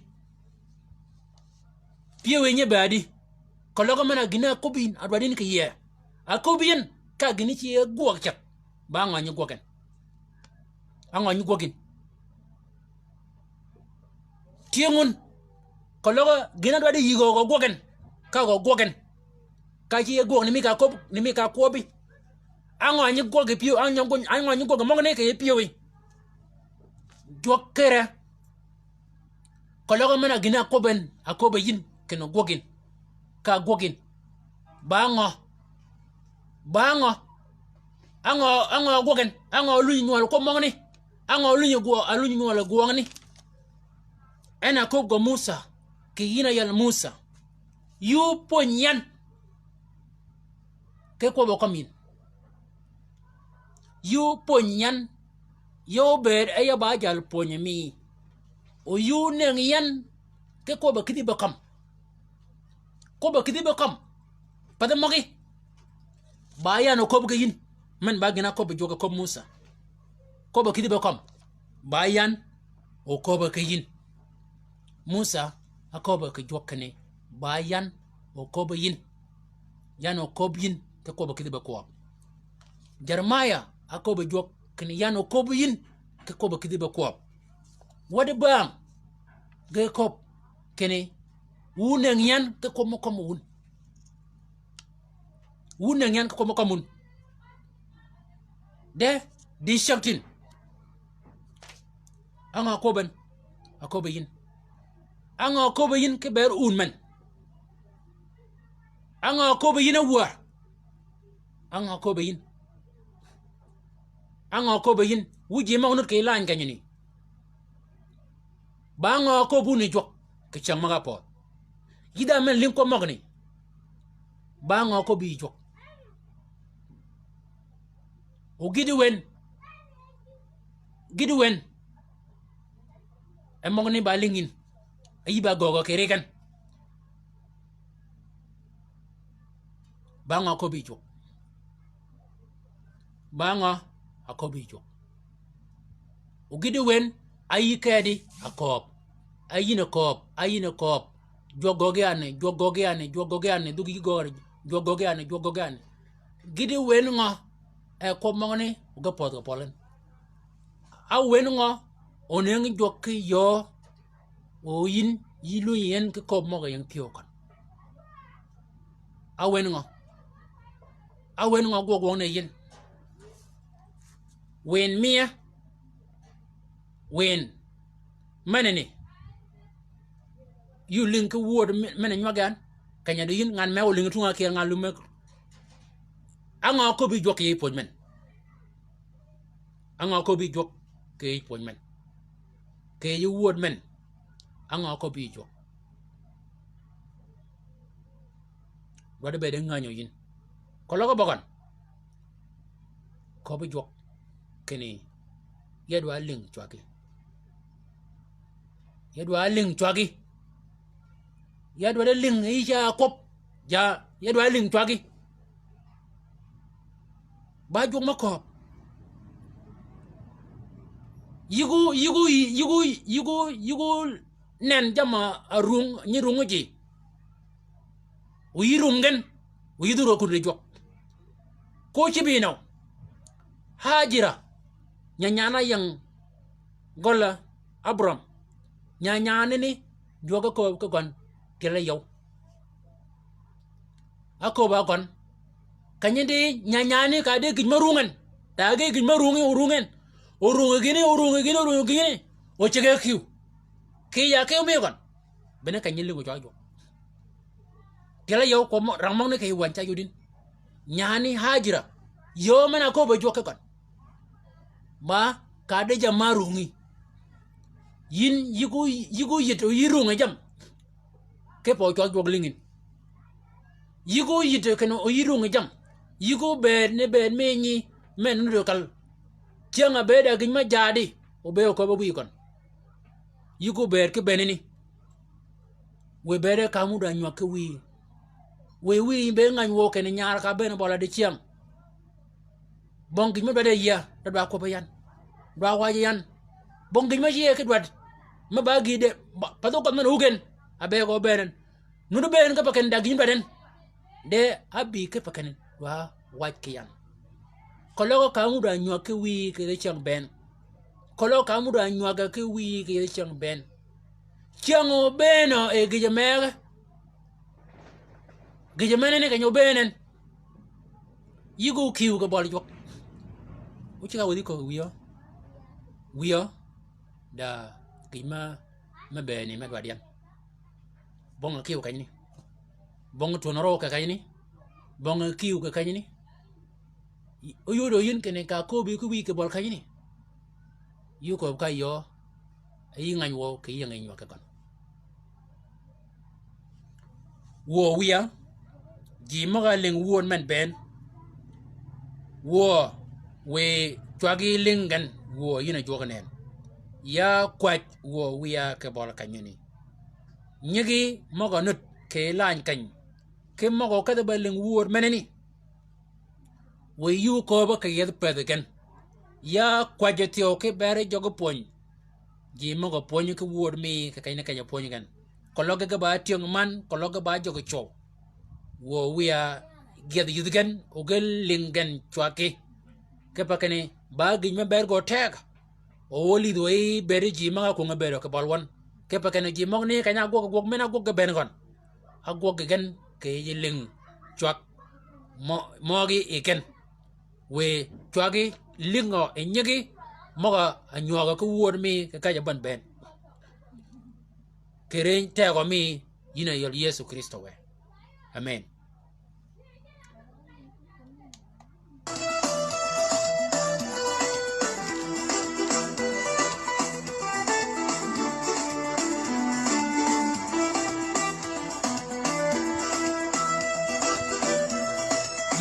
Pyëwí nyi be adi. Keløg men-a gïn-a áköbbi yïn, a dwaddi yïn kì yie. Áköbbi yïn, ka gïni ce gwøg ceth. Ba ngø nyi gwøg gen? Á ngø nyi gwøg yïn? Tyëng wun. Keløg gïn-a dwaddi yï gø gø gwøg gen. Ka gø gwøg gen. Ka ce gwøg ni mi ka köbbi, ni mi ka kwøbbi. Á ngø nyi gwøg yi pyëw, á ngø nyi gwøg, á ngø nyi gwøg møgani kì yij pyëwí. Jwøk kere. Keløg men-a gïn-a áköbbi en, áköbbi yïn, kinni gwøg yïn. Ka gwøg yïn. Ba ngø. Ba ngø. Á ngø, á ngø gwøg en, á ngø lunyi nywøl kwøb møgani. Á ngø lunyi gwø-, á lunyi nywøl gwøngani. En a köbbi gø Musa, kì yïn a yal Musa. Yï ópwönyi yan. Ki kwøbbø kømmi yïn. Yï ópwönyi yan. Yï óbëëd e ya ba jal pwönyi mi. O yï ónëngi yan. Ki kwøbbø kïdhi be kømm. Kwøbbø kïdhi be kømm. Pathi møgí. Ba yan oköbbi ki yïn. Men ba gïn-a áköbbi jwøk, áköbbi Musa. Kwøbbø kïdhi be kømm. Ba yan oköbbi ki yïn. Musa áköbbi ki jwøk kinni, ba yan oköbbi yïn. Yan oköbbi yïn, ki kwøbbø kïdhi be kwøb. Jeremiah áköbbi jwøk kinni yan oköbbi yïn, ki kwøbbø kïdhi be kwøb. Wädi bang ge köbbi kinni, wu ónëngi yan ki kwøb mø kømmi wun. Wu ónëngi yan ki kwøb mø kømmi wun. De, di cäg tin. Á ngø áköbbi en? Áköbbi yïn. Á ngø áköbbi yïn ki bëëd wun men? Á ngø áköbbi yïn áwär? Á ngø áköbbi yïn? Á ngø áköbbi yïn? Wu ji møg-a nud kì lany kenyani. Ba ngø áköbbi wun yi jwøk kì cyäng møg-a ápödh? Yï dha men lïng kwøb møgani. Ba ngø áköbbi yi jwøk? O gïti wen. Gïti wen. E møgani ba lïng yïn. E yï ba göögø kì ri gen. Ba ngø áköbbi yi jwøk? Ba ngø áköbbi yi jwøk? O gïti wen, a yï kedi, a kööb. A yïn a kööb, a yïn a kööb. Jwøk gøggi ani, jwøk gøggi ani, jwøk gøggi ani, dhug yï gøggi, jwøk gøggi ani, jwøk gøggi ani. Gïti wen ngø, e kwøb møgani, o ge pödh kì pøl en? A wen ngø, o nëngi jwøk ki yöö, o yïn, yï lunyi en ki kööb møg-a ying pyëw køn? A wen ngø? A wen ngø gwøg wøng ni yïn? Win miya. Win. Menani. Yï olïng ki wööd me-, men-a nywaggi an. Keny-a di yïn ngan me olïng tunga kyer ngan lume. Á ngø áköbbi yi jwøk kì yij pwöj men? Á ngø áköbbi yi jwøk kì yij pwöj men? Kì yij wööd men. Á ngø áköbbi yi jwøk? Dwaddi bëëd e ngänyi yïn. Keløg bøgøn. Köbbi jwøk kinni, ya dwa lïng cwaggi. Ya dwa lïng cwaggi. Ya dwa de lïng yi ca kwøb. Ja, ya dwa lïng cwaggi. Ba jwøk me kööb. Yï gu, yï gu, yï gu, yï gu, yï gu nen jamm-a rung, nyi rung ji. O yï rum gen, o yï dhur-a kuddi jwøk. Ko cïb yï nøw. Hajira, nyanyan-a ying gøl-a Abram. Nyanyan ni, jwøk ákööb ki gøn, tyel-a yøw. Ákööb-a gøn. Keny-a di nyanyan ni ka di gïj me rung en. Ta ge gïj me rung yi, o rung en. O rung gïni, o rung gïni, o rung gïni. O ceg-a kïw. Kì ya kïw mi gøn. Bene keny-a lïngi cwag jwøk. Tyel-a yøw kwøb mø, rang møgani kì yij wänyi ca yod yïn. Nyani Hajira. Yöö men-a ákööb yi jwøk ki gøn. Ba, ka de jammì ma rungi. Yïn, yï ko, yï ko yïddi, o yï rungi jammì. Kipe o cwag jwøk lïngi. Yï ko yïddi kinni o yï rungi jammì. Yï ko bëëd ni bëëd mi nyi, men ni dø kal. Cyäng a bëëd a gïj ma jaadi, o bëëd o köbbi wïy køn. Yï ko bëëd ki bënni ni. Wë bëëde ka mud a nywag ki wïyi. Wë wïyi be ngäny wø kinni nyar ka bëën bøla dicyäng. Bong gïj me dwaddi yia, da dwa kwøbbi yan. Dwa waji yan. Bong gïj me cïe ki dwaddi. Me ba gïj de, ba, path gøth men ogen. A be gø bëën en. Nuti bëën en kipe kinni da gïj me dwaddi en. De abi kipe kinni dwa waj ki yan. Keløg ka mud a nywag ki wïyi kì yethi cyäng bënn. Keløg ka mud a nywag ki wïyi kì yethi cyäng bënn. Cyäng obëënø e gïjø megø. Gïjø menani keny obëën en. Yï ko kiw kì bøli jwøk. Óceg-a wäthi köög wïyø. Wïyø. Da gïj ma, ma bëëni me dwaddi yan. Bong kiw kenyani. Bong twönø rø kì kenyani. Bong kiw kì kenyani. Óyodø yïn kinni ka köbbi ki wïyi kì bøl kenyani. Yï köbbi ka yöö. Yï ngäny wø kì yï ying nywag ki gøn. Wuö wïya, ji møg-a lïng wööd men bënn. Wuö, wiy cwaggi lïng gen, wuö yïn a jwøk nënn. Ya kwäj wuö wïya kì bøl kenyani. Nyigi møg-a nud kì lany keny, ki møg-a kedhi ba lïng wööd menani. Wiy yï ókööbø kì yethi pëthi gen. Ya kwäjji thyew ki beri jøggi pwöny. Ji møg-a pwönyi ki wööd mi kì kenyani keny-a pwönyi gen. Keløg ge ba tyëng man, keløg ge ba jøggi cwøw. Wuö wïya gyëdh yïdhi gen, o ge lïng gen cwaggi. Kipe kinni, ba gïj me ber gø teg. O wø lïdhi wëy bëëdi ji møg-a kwöngi bëëdø kì bøl wøn. Kipe kinni ji møgani keny-a ágwøg gwøg men-a ágwøg ge bënn gøn. Ágwøg gen kì yij lïng cwag mø-, møgí yi gen. Wiy cwaggi lïngø yi nyigi møg-a nywagø ki wööd mi kì kej-a bän bënn. Kì rëny tegø mi yïn a yøl Yëso Krïstø wë. Amen.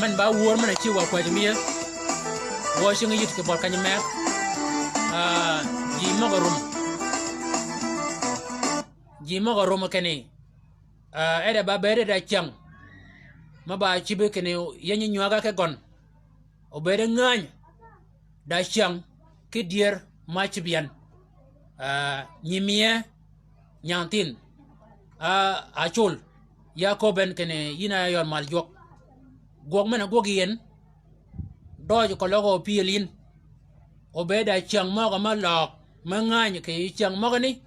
Men ba wöör men-a cïg wa kwäjji mïë. Wø cingi yït kì bøl keny-a meg. Ah, ji møg-a rum. Ji møg-a rum kinni. Ah, e de ba bëëde da cyäng. Me ba cïbi kinni yeny nywag-a ki gøn. Obëëde ngäny. Da cyäng ki dyër ma cïb yan. Ah, nyimïe, nyangthin. Ah, acol, ya köbben kinni yïn a yøl mal jwøk. Gwøg men-a gwøg yi en, døøj keløg opyël yïn. Obëëd da cyäng møg-a me løøg, me ngäny kì yij cyäng møgani.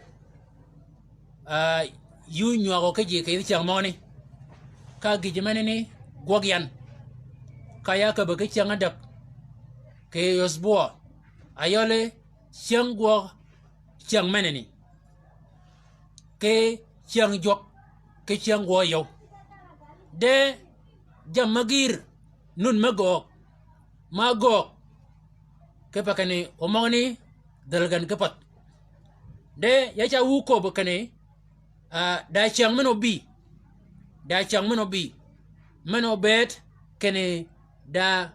Ah, yï ónywagø ki ji kì yij cyäng møgani. Ka gïjø menani gwøg yan. Ka ya käbbi ki cyäng ádäg. Kì yij usbua. Ayøli cyäng gwøg cyäng menani. Ki cyäng jwøk, ki cyäng gwøø yøw. De jammì me gïïr, nud me göög. Ma göög. Kipe kinni, omøgani, dhäl gen ki pädh. De, ya ca wu köbbi kinni, ah, da cyäng men obï. Da cyäng men obï. Men obëëd kinni da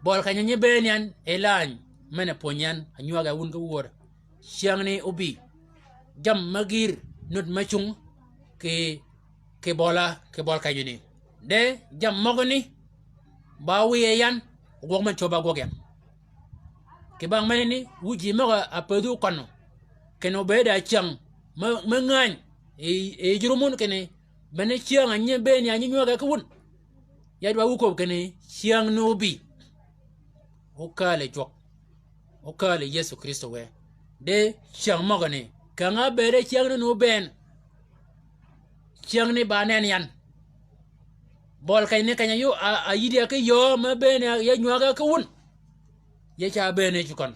bøli keny-a nyi bëën yan, yi lany, men-a pwönyi yan, a nywag-a wun ki wöör. Cyängni obï. Jammì me gïïr, nud me cung, kì, kì bøl-a, kì bøl kenyani. De, jammì møgani, ba wiye yan, gwøg men cöbba gwøg yan. Kì bang menani, wu ji møg-a pädhu kønø. Kinni obëëd da cyäng, me, me ngäny, yi, yi yij rum wun kinni, bene cyäng a nyi bëën ya nyi nywag-a ki wun. Ya dwa wu köbbi kinni, cyängni obï. Okääl yi jwøk. Okääl yi Yëso Krïstø wë. De cyäng møgani. Keng-a bëëde cyängni ni obëën. Cyängni ba nënn yan. Bøli keny ni keny-a yï, a, a yïddi-a ki yöö me bëën ya, ya nywag-a ki wun. Ye ca bëën yi cugøn.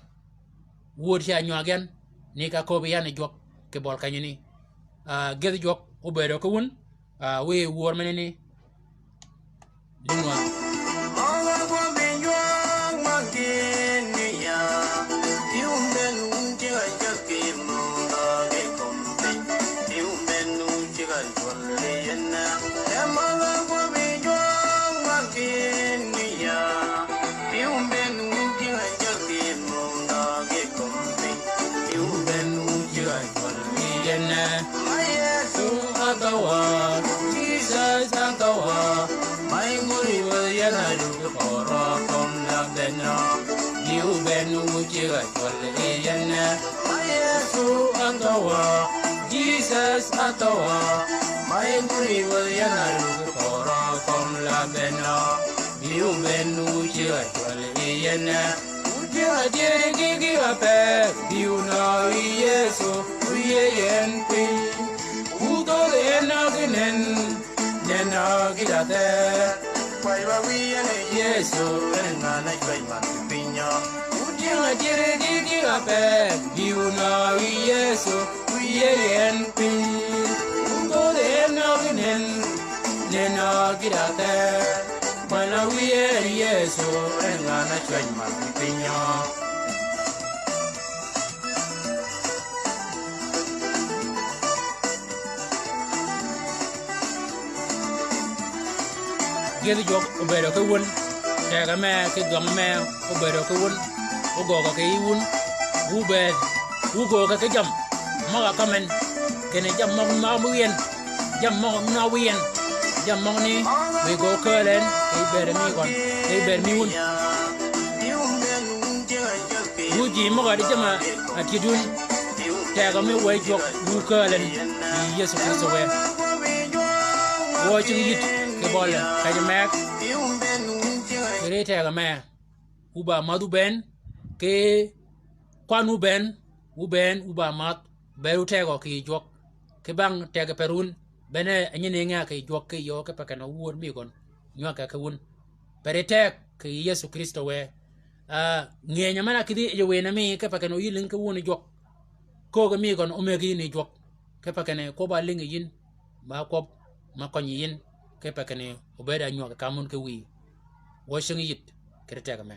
Wööd ca nywag yan. Ni ka köbbi yan yi jwøk. Kì bøli kenyani. Ah, gyëdh jwøk. Obëëdø ki wun. Ah, wiy wöör menani. Dïngwa. Yesu atøwa, Jesus atøwa, may nguri wø yana rugu koro kom la beno. Biu ben wuji ga chwal iyene. Yesu atøwa, Jesus atøwa, may nguri wø yana rugu koro kom la beno. Biu ben wuji ga chwal iyene. Uti adyeri gigi ape, biu na wi Yesu, uye yen piny. Uto de en na ginen, nen na gidate. Kwai ba wi yen Yesu, en ng'ane kwai man pinyo. Uti adyeri gigi ape, biu na wi Yesu, uye yen piny. Uto de en na ginen, nen na gidate. Bana wiye Yesu, en ng'ane cweny man pinyo. Gidhi jwøk obedo ki wun, tege me ki gøm me obedo ki wun, ogogo ki wun, wubed, wugoge ki jam møg-a kømmen, kinni jam møg-a møg-a wien, jam møg-a møg-a wien, jam møg-a ni wi go kääl en, kì bër mi gøn, kì bër mi wun. Wu ji møg-a di jam-a tyëd wun, tegø mi wë jwøk wu kääl en, yi Yesu Krïstø wë. Wø cing yït kì bøli, kej meg, kì ri tegø me. Wu ba madh wuben, ki kwan wuben, wuben, wu ba madh, bed wu tegø kì jwøk. Ki bang tegø per wun, bene anyinenge kì jwøk kì yø ki pekene wuod mi gøn, nywage ki wun. Peri teg kì Yesu Krïstø wë. Ah, ngenyø men-a kidhi yij wine mi ki pekene oyï lïng ki wun jwøk. Kööge mi gøn omegi ni jwøk. Ki pekene kwøbb-a lïngi yïn, ba kwøb ma kønyi yïn, ki pekene obed a nywage kam wun ki wïyi. Wø cing yït, kì ri tegø me.